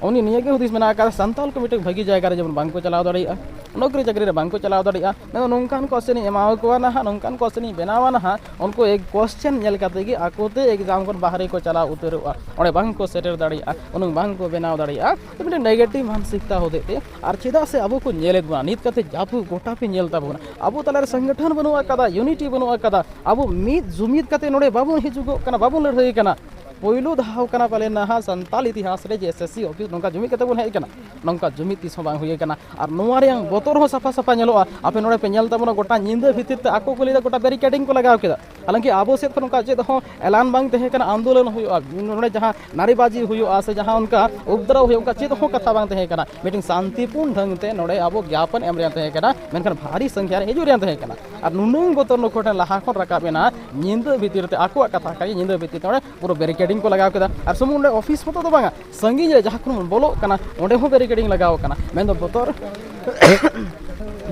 ᱩᱱᱤ ᱱᱤᱭᱟᱹ ᱜᱮ ᱦᱩᱫᱤᱥ ᱢᱮᱱᱟᱜ ᱟᱠᱟᱫᱟ, ᱥᱟᱱᱛᱟᱲ ᱠᱚ ᱢᱤᱫᱴᱮᱱ ᱵᱷᱟᱹᱜᱤ ᱡᱟᱭᱜᱟ ᱨᱮ ᱡᱮᱢᱚᱱ ᱵᱟᱝ ᱠᱚ ᱪᱟᱞᱟᱣ ᱫᱟᱲᱮᱭᱟᱜᱼᱟ, ᱱᱚᱠᱨᱤ ᱪᱟᱹᱠᱨᱤ ᱨᱮ ᱵᱟᱝ ᱠᱚ ᱪᱟᱞᱟᱣ ᱫᱟᱲᱮᱭᱟᱜᱼᱟ᱾ ᱢᱮᱱᱫᱚ ᱱᱚᱝᱠᱟᱱ question ᱤᱧ ᱮᱢᱟᱣ ᱠᱚᱣᱟ ᱱᱟᱦᱟᱜ, ᱱᱚᱝᱠᱟᱱ question ᱤᱧ ᱵᱮᱱᱟᱣᱟ ᱱᱟᱦᱟᱜ, ᱩᱱᱠᱩ ᱮᱭ question ᱧᱮᱞ ᱠᱟᱛᱮ ᱜᱮ ᱟᱠᱚ ᱛᱮ exam ᱠᱷᱚᱱ ᱵᱟᱦᱨᱮ ᱠᱚ ᱪᱟᱞᱟᱣ ᱩᱛᱟᱹᱨᱚᱜᱼᱟ, ᱚᱸᱰᱮ ᱵᱟᱝ ᱠᱚ ᱥᱮᱴᱮᱨ ᱫᱟᱲᱮᱭᱟᱜᱼᱟ, ᱩᱱᱟᱹᱝ ᱵᱟᱝ ᱠᱚ ᱵᱮᱱᱟᱣ ᱫᱟᱲᱮᱭᱟᱜᱼᱟ᱾ ᱛᱚ ᱢᱤᱫᱴᱮᱱ negative ᱢᱟᱱᱥᱤᱠᱛᱟ ᱦᱚᱛᱮᱡ ᱛᱮ, ᱟᱨ ᱪᱮᱫᱟᱜ ᱥᱮ ᱟᱵᱚ ᱠᱚ ᱧᱮᱞᱮᱫ ᱵᱚᱱᱟ, ᱱᱤᱛ ᱠᱟᱛᱮ ᱟᱵᱚ ᱜᱚᱴᱟ ᱯᱮ ᱧᱮᱞ ᱛᱟᱵᱚᱱᱟ, ᱟᱵᱚ ᱛᱟᱞᱟᱨᱮ ᱥᱚᱝᱜᱚᱴᱷᱚᱱ ᱵᱟᱹᱱᱩᱜ ᱟᱠᱟᱫᱟ, unity ᱵᱟᱹᱱᱩᱜ ᱟᱠᱟᱫᱟ, ᱟᱵᱚ ᱢᱤᱫ ᱡᱩᱢᱤᱫ ᱠᱟᱛᱮ ᱱᱚᱰᱮ ᱵᱟᱵᱚᱱ ᱦᱤᱡᱩᱜᱚᱜ ᱠᱟᱱᱟ, ᱵᱟᱵᱚᱱ ᱞᱟᱹᱲᱦᱟᱹᱭ ᱠᱟᱱᱟ᱾ ᱯᱳᱭᱞᱳ ᱫᱷᱟᱣ ᱠᱟᱱᱟ ᱯᱟᱞᱮ ᱱᱟᱦᱟᱜ ᱥᱟᱱᱛᱟᱞ ᱤᱛᱤᱦᱟᱥ ᱨᱮ ᱡᱮ S S C office ᱱᱚᱝᱠᱟ ᱡᱩᱢᱤᱫ ᱠᱟᱛᱮ ᱵᱚᱱ ᱦᱮᱡ ᱟᱠᱟᱱᱟ, ᱱᱚᱝᱠᱟ ᱡᱩᱢᱤᱫ ᱛᱤᱥ ᱦᱚᱸ ᱵᱟᱝ ᱦᱩᱭ ᱟᱠᱟᱱᱟ᱾ ᱟᱨ ᱱᱚᱣᱟ ᱨᱮᱭᱟᱝ ᱵᱚᱛᱚᱨ ᱦᱚᱸ ᱥᱟᱯᱷᱟ ᱥᱟᱯᱷᱟ ᱧᱮᱞᱚᱜᱼᱟ᱾ ᱟᱯᱮ ᱱᱚᱰᱮ ᱯᱮ ᱧᱮᱞ ᱛᱟᱵᱚᱱᱟ, ᱜᱚᱴᱟ ᱧᱤᱫᱟᱹ ᱵᱷᱤᱛᱤᱨ ᱛᱮ ᱟᱠᱚ ᱠᱚ ᱞᱟᱹᱭᱫᱟ ᱜᱚᱴᱟ barricading ᱠᱚ ᱞᱟᱜᱟᱣ ᱠᱮᱫᱟ, ᱦᱟᱞᱟᱝᱠᱤ ᱟᱵᱚ ᱥᱮᱫ ᱠᱷᱚᱱ ᱚᱱᱠᱟ ᱪᱮᱫ ᱦᱚᱸ ᱮᱞᱟᱱ ᱵᱟᱝ ᱛᱟᱦᱮᱸ ᱠᱟᱱᱟ, ᱟᱱᱫᱳᱞᱚᱱ ᱦᱩᱭᱩᱜᱼᱟ, ᱱᱚᱰᱮ ᱡᱟᱦᱟᱸ ᱱᱟᱨᱮᱵᱟᱡᱤ ᱦᱩᱭᱩᱜᱼᱟ ᱥᱮ ᱡᱟᱦᱟᱸ ᱚᱱᱠᱟ ᱩᱯᱫᱨᱟᱣ ᱦᱩᱭᱩᱜᱼᱟ, ᱚᱱᱠᱟ ᱪᱮᱫ ᱦᱚᱸ ᱠᱟᱛᱷᱟ ᱵᱟᱝ ᱛᱟᱦᱮᱸ ᱠᱟᱱᱟ᱾ ᱢᱤᱫᱴᱮᱱ ᱥᱟᱱᱛᱤᱯᱩᱨᱱ ᱰᱷᱚᱝ ᱛᱮ ᱱᱚᱰᱮ ᱟᱵᱚ ᱜᱮᱯᱚᱱ ᱮᱢ ᱨᱮᱭᱟᱜ ᱛᱟᱦᱮᱸ ᱠᱟᱱᱟ, ᱢᱮᱱᱠᱷᱟᱱ ᱵᱷᱟᱨᱤ ᱥᱚᱝᱠᱷᱭᱟ ᱨᱮ ᱦᱤᱡᱩᱜ ᱨᱮᱭᱟᱜ ᱛᱟᱦᱮᱸ ᱠᱟᱱᱟ᱾ ᱟᱨ ᱱᱩᱱᱟᱹᱝ ᱵᱚᱛᱚᱨ ᱱᱩᱠᱩ ᱴᱷᱮᱱ ᱞᱟᱦᱟ ᱠᱷᱚᱱ ᱨᱟᱠᱟᱵ ᱮᱱᱟ, ᱧᱤᱫᱟᱹ ᱵᱷᱤᱛᱤᱨ ᱛᱮ ᱟᱠᱚᱣᱟᱜ ᱠᱟᱛᱷᱟ ᱠᱟᱱᱟ, ᱧᱤᱫᱟᱹ ᱵᱷᱤᱛᱤᱨ ᱛᱮ ᱚᱸᱰᱮ ᱯᱩᱨᱟᱹ barricading ᱠᱚ ᱞᱟᱜᱟᱣ ᱠᱮᱫᱟ᱾ ᱟᱨ ᱥᱩᱢᱩᱝ ᱚᱸᱰᱮ office ᱢᱚᱛᱚ ᱫᱚ ᱵᱟᱝᱟ, ᱥᱟᱺᱜᱤᱧ ᱨᱮ ᱡᱟᱦᱟᱸ ᱠᱷᱚᱱ ᱵᱚᱱ ᱵᱚᱞᱚᱜ ᱠᱟᱱᱟ, ᱚᱸᱰᱮ ᱦᱚᱸ barricading ᱞᱟᱜᱟᱣ ᱠᱟᱱᱟ᱾ ᱢᱮᱱᱫᱚ ᱵᱚᱛᱚᱨ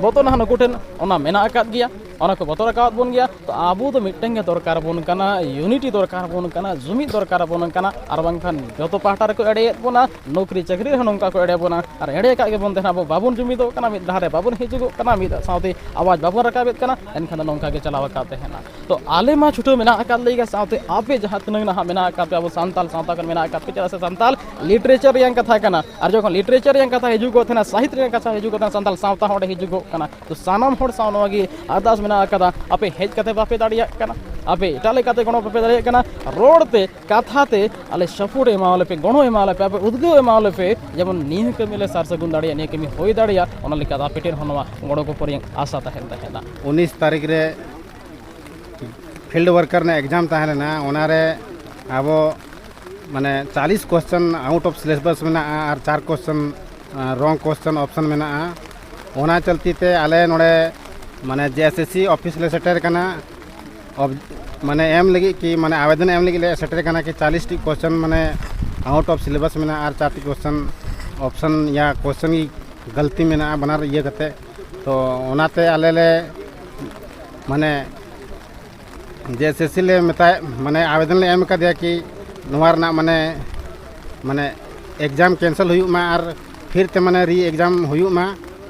ᱵᱚᱛᱚᱨ ᱱᱟᱦᱟᱜ ᱱᱩᱠᱩ ᱴᱷᱮᱱ ᱚᱱᱟ ᱢᱮᱱᱟᱜ ᱟᱠᱟᱫ ᱜᱮᱭᱟ, ᱚᱱᱟ ᱠᱚ ᱵᱚᱛᱚᱨ ᱟᱠᱟᱣᱟᱫ ᱵᱚᱱ ᱜᱮᱭᱟ᱾ ᱛᱚ ᱟᱵᱚ ᱫᱚ ᱢᱤᱫᱴᱟᱝ ᱜᱮ ᱫᱚᱨᱠᱟᱨ ᱵᱚᱱ ᱠᱟᱱᱟ, unity ᱫᱚᱨᱠᱟᱨ ᱵᱚᱱ ᱠᱟᱱᱟ, ᱡᱩᱢᱤᱫ ᱫᱚᱨᱠᱟᱨ ᱵᱚᱱ ᱠᱟᱱᱟ᱾ ᱟᱨ ᱵᱟᱝᱠᱷᱟᱱ ᱡᱚᱛᱚ ᱯᱟᱦᱴᱟ ᱨᱮᱠᱚ ᱮᱲᱮᱭᱮᱫ ᱵᱚᱱᱟ, ᱱᱚᱠᱨᱤ ᱪᱟᱹᱠᱨᱤ ᱨᱮᱦᱚᱸ ᱱᱚᱝᱠᱟ ᱠᱚ ᱮᱲᱮ ᱵᱚᱱᱟ᱾ ᱟᱨ ᱮᱲᱮ ᱟᱠᱟᱫ ᱜᱮᱵᱚᱱ ᱛᱟᱦᱮᱱᱟ, ᱟᱵᱚ ᱵᱟᱵᱚᱱ ᱡᱩᱢᱤᱫᱚᱜ ᱠᱟᱱᱟ, ᱢᱤᱫ ᱰᱟᱦᱟᱨ ᱨᱮ ᱵᱟᱵᱚᱱ ᱦᱤᱡᱩᱜᱚᱜ ᱠᱟᱱᱟ, ᱢᱤᱫ ᱥᱟᱶᱛᱮ ᱟᱣᱟᱡᱽ ᱵᱟᱵᱚᱱ ᱨᱟᱠᱟᱵᱮᱫ ᱠᱟᱱᱟ, ᱮᱱᱠᱷᱟᱱ ᱫᱚ ᱱᱚᱝᱠᱟ ᱜᱮ ᱪᱟᱞᱟᱣ ᱟᱠᱟᱫ ᱛᱟᱦᱮᱱᱟ᱾ ᱛᱚ ᱟᱞᱮ ᱢᱟ ᱪᱷᱩᱴᱟᱹᱣ ᱢᱮᱱᱟᱜ ᱟᱠᱟᱫ ᱞᱮ ᱜᱮ, ᱥᱟᱶᱛᱮ ᱟᱯᱮ ᱡᱟᱦᱟᱸ ᱛᱤᱱᱟᱹᱜ ᱱᱟᱦᱟᱜ ᱢᱮᱱᱟᱜ ᱟᱠᱟᱫ ᱯᱮ ᱟᱵᱚ ᱥᱟᱱᱛᱟᱞ ᱥᱟᱶᱛᱟ ᱠᱷᱚᱱ ᱢᱮᱱᱟᱜ ᱟᱠᱟᱫ ᱯᱮ, ᱪᱮᱫᱟᱜ ᱥᱮ ᱥᱟᱱᱛᱟᱞ literature ᱨᱮᱭᱟᱝ ᱠᱟᱛᱷᱟ ᱠᱟᱱᱟ᱾ ᱟᱨ ᱡᱚᱠᱷᱚᱱ literature ᱨᱮᱭᱟᱝ ᱠᱟᱛᱷᱟ ᱦᱤᱡᱩᱜᱚᱜ ᱛᱟᱦᱮᱱᱟ, ᱥᱟᱦᱤᱛ ᱨᱮᱭᱟᱝ ᱠᱟᱛᱷᱟ ᱦᱤᱡᱩᱜᱚᱜ ᱛᱟᱦᱮᱱᱟ, ᱥᱟᱱᱛᱟᱞ ᱥᱟᱶᱛᱟ ᱦᱚᱸ ᱚᱸᱰᱮ ᱦᱤᱡᱩᱜᱚᱜ ᱠᱟᱱᱟ᱾ ᱛᱚ ᱥᱟᱱᱟᱢ ᱦᱚᱲ ᱥᱟᱶ ᱱᱚᱣᱟ ᱜᱮ ᱟᱨᱫᱟᱥ ᱢᱮᱱᱟᱜ ᱟᱠᱟᱫᱟ, ᱟᱯᱮ ᱦᱮᱡ ᱠᱟᱛᱮ ᱵᱟᱯᱮ ᱫᱟᱲᱮᱭᱟᱜ ᱠᱟᱱᱟ, ᱟᱯᱮ ᱮᱴᱟᱜ ᱞᱮᱠᱟᱛᱮ ᱜᱚᱲᱚ ᱵᱟᱯᱮ ᱫᱟᱲᱮᱭᱟᱜ ᱠᱟᱱᱟ, ᱨᱚᱲ ᱛᱮ, ᱠᱟᱛᱷᱟ ᱛᱮ ᱟᱞᱮ support ᱮᱢᱟᱣᱟᱞᱮ ᱯᱮ, ᱜᱚᱲᱚ ᱮᱢᱟᱣᱟᱞᱮ ᱯᱮ, ᱟᱯᱮ ᱩᱫᱽᱜᱟᱹᱣ ᱮᱢᱟᱣᱟᱞᱮ ᱯᱮ, ᱡᱮᱢᱚᱱ ᱱᱤᱭᱟᱹ ᱠᱟᱹᱢᱤ ᱞᱮ ᱥᱟᱨ ᱥᱟᱹᱜᱩᱱ ᱫᱟᱲᱮᱭᱟᱜ, ᱱᱤᱭᱟᱹ ᱠᱟᱹᱢᱤ ᱦᱩᱭ ᱫᱟᱲᱮᱭᱟᱜ, ᱚᱱᱟ ᱞᱮᱠᱟᱛᱮ ᱟᱯᱮ ᱴᱷᱮᱱ ᱦᱚᱸ ᱱᱚᱣᱟ ᱜᱚᱲᱚ ᱜᱚᱯᱚᱲ ᱨᱮᱭᱟᱜ ᱟᱥᱟ ᱛᱟᱦᱮᱱ ᱛᱟᱦᱮᱱᱟ᱾ ᱩᱱᱤᱥ ᱛᱟᱹᱨᱤᱠᱷ ᱨᱮ field worker ᱨᱮᱱᱟᱜ exam ᱛᱟᱦᱮᱸ ᱞᱮᱱᱟ, ᱚᱱᱟᱨᱮ ᱟᱵᱚ ᱢᱟᱱᱮ ᱪᱟᱞᱤᱥ question out of syllabus ᱢᱮᱱᱟᱜᱼᱟ ᱟᱨ ᱪᱟᱨ question, ᱟᱸ, wrong question option ᱢᱮᱱᱟᱜᱼᱟ᱾ ᱚᱱᱟ ᱪᱚᱞᱛᱤ ᱛᱮ ᱟᱞᱮ ᱱᱚᱰᱮ ᱢᱟᱱᱮ J S S C office ᱞᱮ ᱥᱮᱴᱮᱨ ᱠᱟᱱᱟ, ob-, ᱢᱟᱱᱮ ᱮᱢ ᱞᱟᱹᱜᱤᱫ ᱠᱤ ᱢᱟᱱᱮ ᱟᱵᱮᱫᱚᱱ ᱮᱢ ᱞᱟᱹᱜᱤᱫ ᱞᱮ ᱥᱮᱴᱮᱨ ᱠᱟᱱᱟ ᱠᱤ ᱪᱟᱞᱤᱥ ᱴᱤ question ᱢᱟᱱᱮ out of syllabus ᱢᱮᱱᱟᱜᱼᱟ ᱟᱨ ᱪᱟᱨ ᱴᱤ question option ᱭᱟ question ᱜᱮ ᱜᱟᱹᱞᱛᱤ ᱢᱮᱱᱟᱜᱼᱟ ᱵᱟᱱᱟᱨ ᱤᱭᱟᱹ ᱠᱟᱛᱮ᱾ ᱛᱚ ᱚᱱᱟᱛᱮ ᱟᱞᱮ ᱞᱮ ᱢᱟᱱᱮ J S S C ᱞᱮ ᱢᱮᱛᱟᱭ, ᱢᱟᱱᱮ ᱟᱵᱮᱫᱚᱱ ᱞᱮ ᱮᱢ ᱠᱟᱫᱮᱭᱟ ᱠᱤ ᱱᱚᱣᱟ ᱨᱮᱱᱟᱜ ᱢᱟᱱᱮ, ᱢᱟᱱᱮ ᱮᱠᱡᱟᱢ ᱠᱮᱱᱥᱮᱞ ᱦᱩᱭᱩᱜ ᱢᱟ ᱟᱨ ᱯᱷᱤᱨ ᱛᱮ ᱢᱟᱱᱮ ᱨᱤ ᱮᱠᱡᱟᱢ ᱦᱩᱭᱩᱜ ᱢᱟ,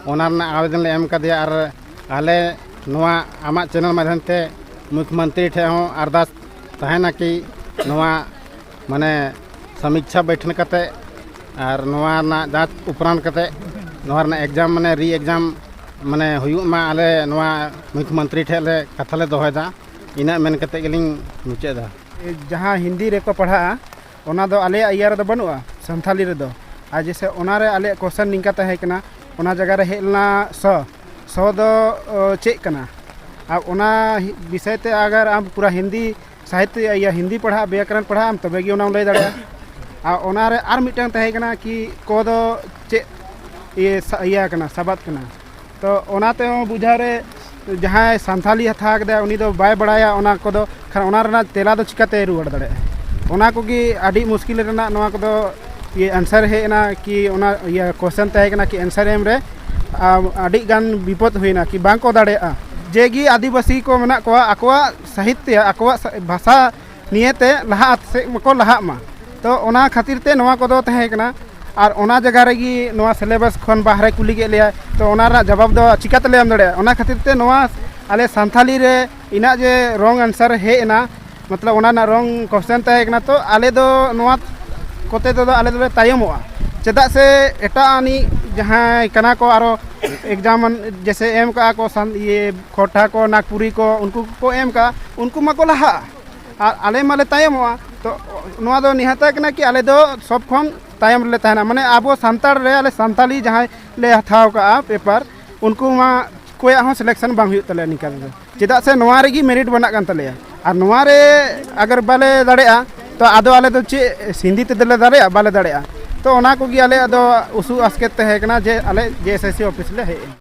ᱚᱱᱟ ᱨᱮᱱᱟᱜ ᱟᱵᱮᱫᱚᱱ ᱞᱮ ᱮᱢ ᱠᱟᱫᱮᱭᱟ᱾ ᱟᱨ ᱟᱞᱮ ᱱᱚᱣᱟ ᱟᱢᱟᱜ ᱪᱮᱱᱮᱞ ᱢᱟᱫᱽᱫᱷᱚᱢ ᱛᱮ ᱢᱩᱠᱷᱭᱚᱢᱚᱱᱛᱨᱤ ᱴᱷᱮᱱ ᱦᱚᱸ ᱟᱨᱫᱟᱥ ᱛᱟᱦᱮᱱᱟ ᱠᱤ ᱱᱚᱣᱟ ᱢᱟᱱᱮ ᱥᱚᱢᱤᱠᱪᱷᱟ ᱵᱮᱴᱷᱚᱱ ᱠᱟᱛᱮ ᱟᱨ ᱱᱚᱣᱟ ᱨᱮᱱᱟᱜ ᱡᱟᱸᱪ ᱩᱯᱨᱟᱱᱛ ᱠᱟᱛᱮ ᱱᱚᱣᱟ ᱨᱮᱱᱟᱜ ᱮᱠᱡᱟᱢ ᱢᱟᱱᱮ ᱨᱤ ᱮᱠᱡᱟᱢ ᱢᱟᱱᱮ ᱦᱩᱭᱩᱜ ᱢᱟ, ᱟᱞᱮ ᱱᱚᱣᱟ ᱢᱩᱠᱷᱭᱚᱢᱚᱱᱛᱨᱤ ᱴᱷᱮᱱ ᱞᱮ ᱠᱟᱛᱷᱟ ᱞᱮ ᱫᱚᱦᱚᱭᱮᱫᱟ᱾ ᱤᱱᱟᱹᱜ ᱢᱮᱱ ᱠᱟᱛᱮ ᱜᱮᱞᱤᱧ ᱢᱩᱪᱟᱹᱫᱟ᱾ ᱡᱟᱦᱟᱸ ᱦᱤᱱᱫᱤ ᱨᱮᱠᱚ ᱯᱟᱲᱦᱟᱜᱼᱟ, ᱚᱱᱟ ᱫᱚ ᱟᱞᱮᱭᱟᱜ ᱤᱭᱟᱹ ᱨᱮᱫᱚ ᱵᱟᱹᱱᱩᱜᱼᱟ, ᱥᱟᱱᱛᱷᱟᱞᱤ ᱨᱮᱫᱚ᱾ ᱟᱨ ᱡᱮᱥᱮ ᱚᱱᱟᱨᱮ ᱟᱞᱮᱭᱟᱜ ᱠᱚᱥᱪᱮᱱ ᱱᱤᱝᱠᱟ ᱛᱟᱦᱮᱸ ᱠᱟᱱᱟ, ᱚᱱᱟ ᱡᱟᱭᱜᱟ ᱨᱮ ᱦᱮᱡ ᱞᱮᱱᱟ ᱥᱚ, ᱥᱚ ᱫᱚ ᱚ, ᱪᱮᱫ ᱠᱟᱱᱟ? ᱟᱨ ᱚᱱᱟ ᱦᱤ- ᱵᱤᱥᱚᱭ ᱛᱮ ᱟᱜᱟᱨ ᱟᱢ ᱯᱩᱨᱟᱹ ᱦᱤᱱᱫᱤ ᱥᱟᱦᱤᱛᱛᱚ, ᱤᱭᱟᱹ, ᱦᱤᱱᱫᱤ ᱯᱟᱲᱦᱟᱜ, ᱵᱮᱭᱟᱠᱨᱚᱱ ᱯᱟᱲᱦᱟᱜ ᱟᱢ, ᱛᱚᱵᱮ ᱜᱮ ᱚᱱᱟᱢ ᱞᱟᱹᱭ ᱫᱟᱲᱮᱭᱟᱜᱼᱟ᱾ ᱟᱨ ᱚᱱᱟᱨᱮ ᱟᱨ ᱢᱤᱫᱴᱟᱝ ᱛᱟᱦᱮᱸ ᱠᱟᱱᱟ ᱠᱤ ᱠᱚ ᱫᱚ ᱪᱮᱫ ᱤᱭᱟᱹ ᱥᱟ- ᱤᱭᱟᱹ ᱠᱟᱱᱟ, ᱥᱟᱵᱟᱫ ᱠᱟᱱᱟ᱾ ᱛᱚ ᱚᱱᱟ ᱛᱮᱦᱚᱸ ᱵᱩᱡᱷᱟᱹᱣ ᱨᱮ ᱡᱟᱦᱟᱸᱭ ᱥᱟᱱᱛᱷᱟᱞᱤ ᱦᱟᱛᱟᱣ ᱠᱮᱫᱟᱭ, ᱩᱱᱤ ᱫᱚ ᱵᱟᱭ ᱵᱟᱲᱟᱭᱟ ᱚᱱᱟ ᱠᱚᱫᱚ, ᱠᱷᱟᱱ ᱚᱱᱟ ᱨᱮᱱᱟᱜ ᱛᱮᱞᱟ ᱫᱚ ᱪᱤᱠᱟᱛᱮᱭ ᱨᱩᱣᱟᱹᱲ ᱫᱟᱲᱮᱭᱟᱜᱼᱟ? ᱚᱱᱟ ᱠᱚᱜᱮ ᱟᱹᱰᱤ ᱢᱩᱥᱠᱤᱞ ᱨᱮᱱᱟᱜ ᱱᱚᱣᱟ ᱠᱚᱫᱚ ᱤᱭᱟᱹ ᱟᱱᱥᱟᱨ ᱦᱮᱡ ᱮᱱᱟ ᱠᱤ ᱚᱱᱟ ᱤᱭᱟᱹ ᱠᱚᱥᱪᱮᱱ ᱛᱟᱦᱮᱸ ᱠᱟᱱᱟ ᱠᱤ ᱟᱱᱥᱟᱨ ᱮᱢ ᱨᱮ, ᱟᱢ, ᱟᱹᱰᱤ ᱜᱟᱱ ᱵᱤᱯᱚᱫ ᱦᱩᱭᱱᱟ ᱠᱤ ᱵᱟᱝ ᱠᱚ ᱫᱟᱲᱮᱭᱟᱜᱼᱟ᱾ ᱡᱮ ᱜᱮ ᱟᱹᱫᱤᱵᱟᱹᱥᱤ ᱠᱚ ᱢᱮᱱᱟᱜ ᱠᱚᱣᱟ, ᱟᱠᱚᱣᱟᱜ ᱥᱟᱦᱤᱛᱭᱚ, ᱟᱠᱚᱣᱟᱜ ᱥᱟ- ᱵᱷᱟᱥᱟ ᱱᱤᱭᱮᱛᱮ ᱞᱟᱦᱟ ᱥᱮᱫ ᱢᱟᱠᱚ ᱞᱟᱦᱟᱜ ᱢᱟ᱾ ᱛᱚ ᱚᱱᱟ ᱠᱷᱟᱹᱛᱤᱨ ᱛᱮ ᱱᱚᱣᱟ ᱠᱚᱫᱚ ᱛᱟᱦᱮᱸ ᱠᱟᱱᱟ᱾ ᱟᱨ ᱚᱱᱟ ᱡᱟᱭᱜᱟ ᱨᱮᱜᱮ ᱱᱚᱣᱟ ᱥᱤᱞᱮᱵᱟᱥ ᱠᱷᱚᱱ ᱵᱟᱦᱨᱮ ᱠᱩᱞᱤ ᱠᱮᱫ ᱞᱮᱭᱟ, ᱛᱚ ᱚᱱᱟ ᱨᱮᱱᱟᱜ ᱡᱚᱵᱟᱵ ᱫᱚ ᱪᱤᱠᱟ ᱛᱮᱞᱮ ᱮᱢ ᱫᱟᱲᱮᱭᱟᱜᱼᱟ? ᱚᱱᱟ ᱠᱷᱟᱹᱛᱤᱨ ᱛᱮ ᱱᱚᱣᱟ ᱟᱞᱮ ᱥᱟᱱᱛᱷᱟᱞᱤ ᱨᱮ ᱤᱱᱟᱹᱜ ᱡᱮ ᱨᱚᱝ ᱟᱱᱥᱟᱨ ᱦᱮᱡ ᱮᱱᱟ, ᱢᱚᱛᱞᱚᱵ ᱚᱱᱟ ᱨᱮᱱᱟᱜ ᱨᱚᱝ ᱠᱚᱥᱪᱮᱱ ᱛᱟᱦᱮᱸ ᱠᱟᱱᱟ, ᱛᱚ ᱟᱞᱮ ᱫᱚ ᱱᱚᱣᱟ ᱠᱚᱛᱮ ᱛᱮᱫᱚ ᱟᱞᱮ ᱫᱚᱞᱮ ᱛᱟᱭᱚᱢᱚᱜᱼᱟ᱾ ᱪᱮᱫᱟᱜ ᱥᱮ ᱮᱴᱟᱜ ᱟᱹᱱᱤᱡ ᱡᱟᱦᱟᱸᱭ ᱠᱟᱱᱟ ᱠᱚ ᱟᱨᱚ ᱮᱠᱡᱟᱢ ᱡᱮᱥᱮ ᱮᱢ ᱠᱟᱜᱼᱟ ᱠᱚ ᱥᱟᱱ- ᱤᱭᱟᱹ ᱠᱷᱚᱴᱷᱟ ᱠᱚ, ᱱᱟᱜᱽᱯᱩᱨᱤ ᱠᱚ, ᱩᱱᱠᱩ ᱠᱚᱠᱚ ᱮᱢ ᱠᱟᱜᱼᱟ, ᱩᱱᱠᱩ ᱢᱟᱠᱚ ᱞᱟᱦᱟᱜᱼᱟ᱾ ᱟᱨ ᱟᱞᱮ ᱢᱟᱞᱮ ᱛᱟᱭᱚᱢᱚᱜᱼᱟ᱾ ᱛᱚ ᱱᱚᱣᱟ ᱫᱚ ᱱᱤᱦᱟᱹᱛ ᱠᱟᱱᱟ ᱠᱤ ᱟᱞᱮ ᱫᱚ ᱥᱚᱵ ᱠᱷᱚᱱ ᱛᱟᱭᱚᱢ ᱨᱮᱞᱮ ᱛᱟᱦᱮᱱᱟ᱾ ᱢᱟᱱᱮ ᱟᱵᱚ ᱥᱟᱱᱛᱟᱲ ᱨᱮ ᱟᱞᱮ ᱥᱟᱱᱛᱟᱞᱤ ᱡᱟᱦᱟᱸᱭ ᱞᱮ ᱦᱟᱛᱟᱣ ᱠᱟᱜᱼᱟ ᱯᱮᱯᱟᱨ, ᱩᱱᱠᱩ ᱢᱟ ᱚᱠᱚᱭᱟᱜ ᱦᱚᱸ ᱥᱤᱞᱮᱠᱥᱚᱱ ᱵᱟᱝ ᱦᱩᱭᱩᱜ ᱛᱟᱞᱮᱭᱟ ᱱᱤᱝᱠᱟ ᱛᱮᱫᱚ᱾ ᱪᱮᱫᱟᱜ ᱥᱮ ᱱᱚᱣᱟ ᱨᱮᱜᱮ ᱢᱮᱨᱤᱴ ᱵᱮᱱᱟᱜ ᱠᱟᱱ ᱛᱟᱞᱮᱭᱟ᱾ ᱟᱨ ᱱᱚᱣᱟ ᱨᱮ ᱟᱜᱟᱨ ᱵᱟᱞᱮ ᱫᱟᱲᱮᱭᱟᱜᱼᱟ, ᱛᱚ ᱟᱫᱚ ᱟᱞᱮ ᱫᱚ ᱪᱮᱫ ᱦᱤᱱᱫᱤ ᱛᱮᱫᱚ ᱞᱮ ᱫᱟᱲᱮᱭᱟᱜᱼᱟ? ᱵᱟᱞᱮ ᱫᱟᱲᱮᱭᱟᱜᱼᱟ᱾ ᱛᱚ ᱚᱱᱟ ᱠᱚᱜᱮ ᱟᱞᱮᱭᱟᱜ ᱫᱚ ᱩᱥᱩ ᱟᱥᱠᱮᱛ ᱛᱟᱦᱮᱸ ᱠᱟᱱᱟ ᱡᱮ ᱟᱞᱮ ᱡᱮ ᱮᱥ ᱮᱥ ᱥᱤ ᱚᱯᱷᱤᱥ ᱞᱮ ᱦᱮᱡ ᱮᱱᱟ᱾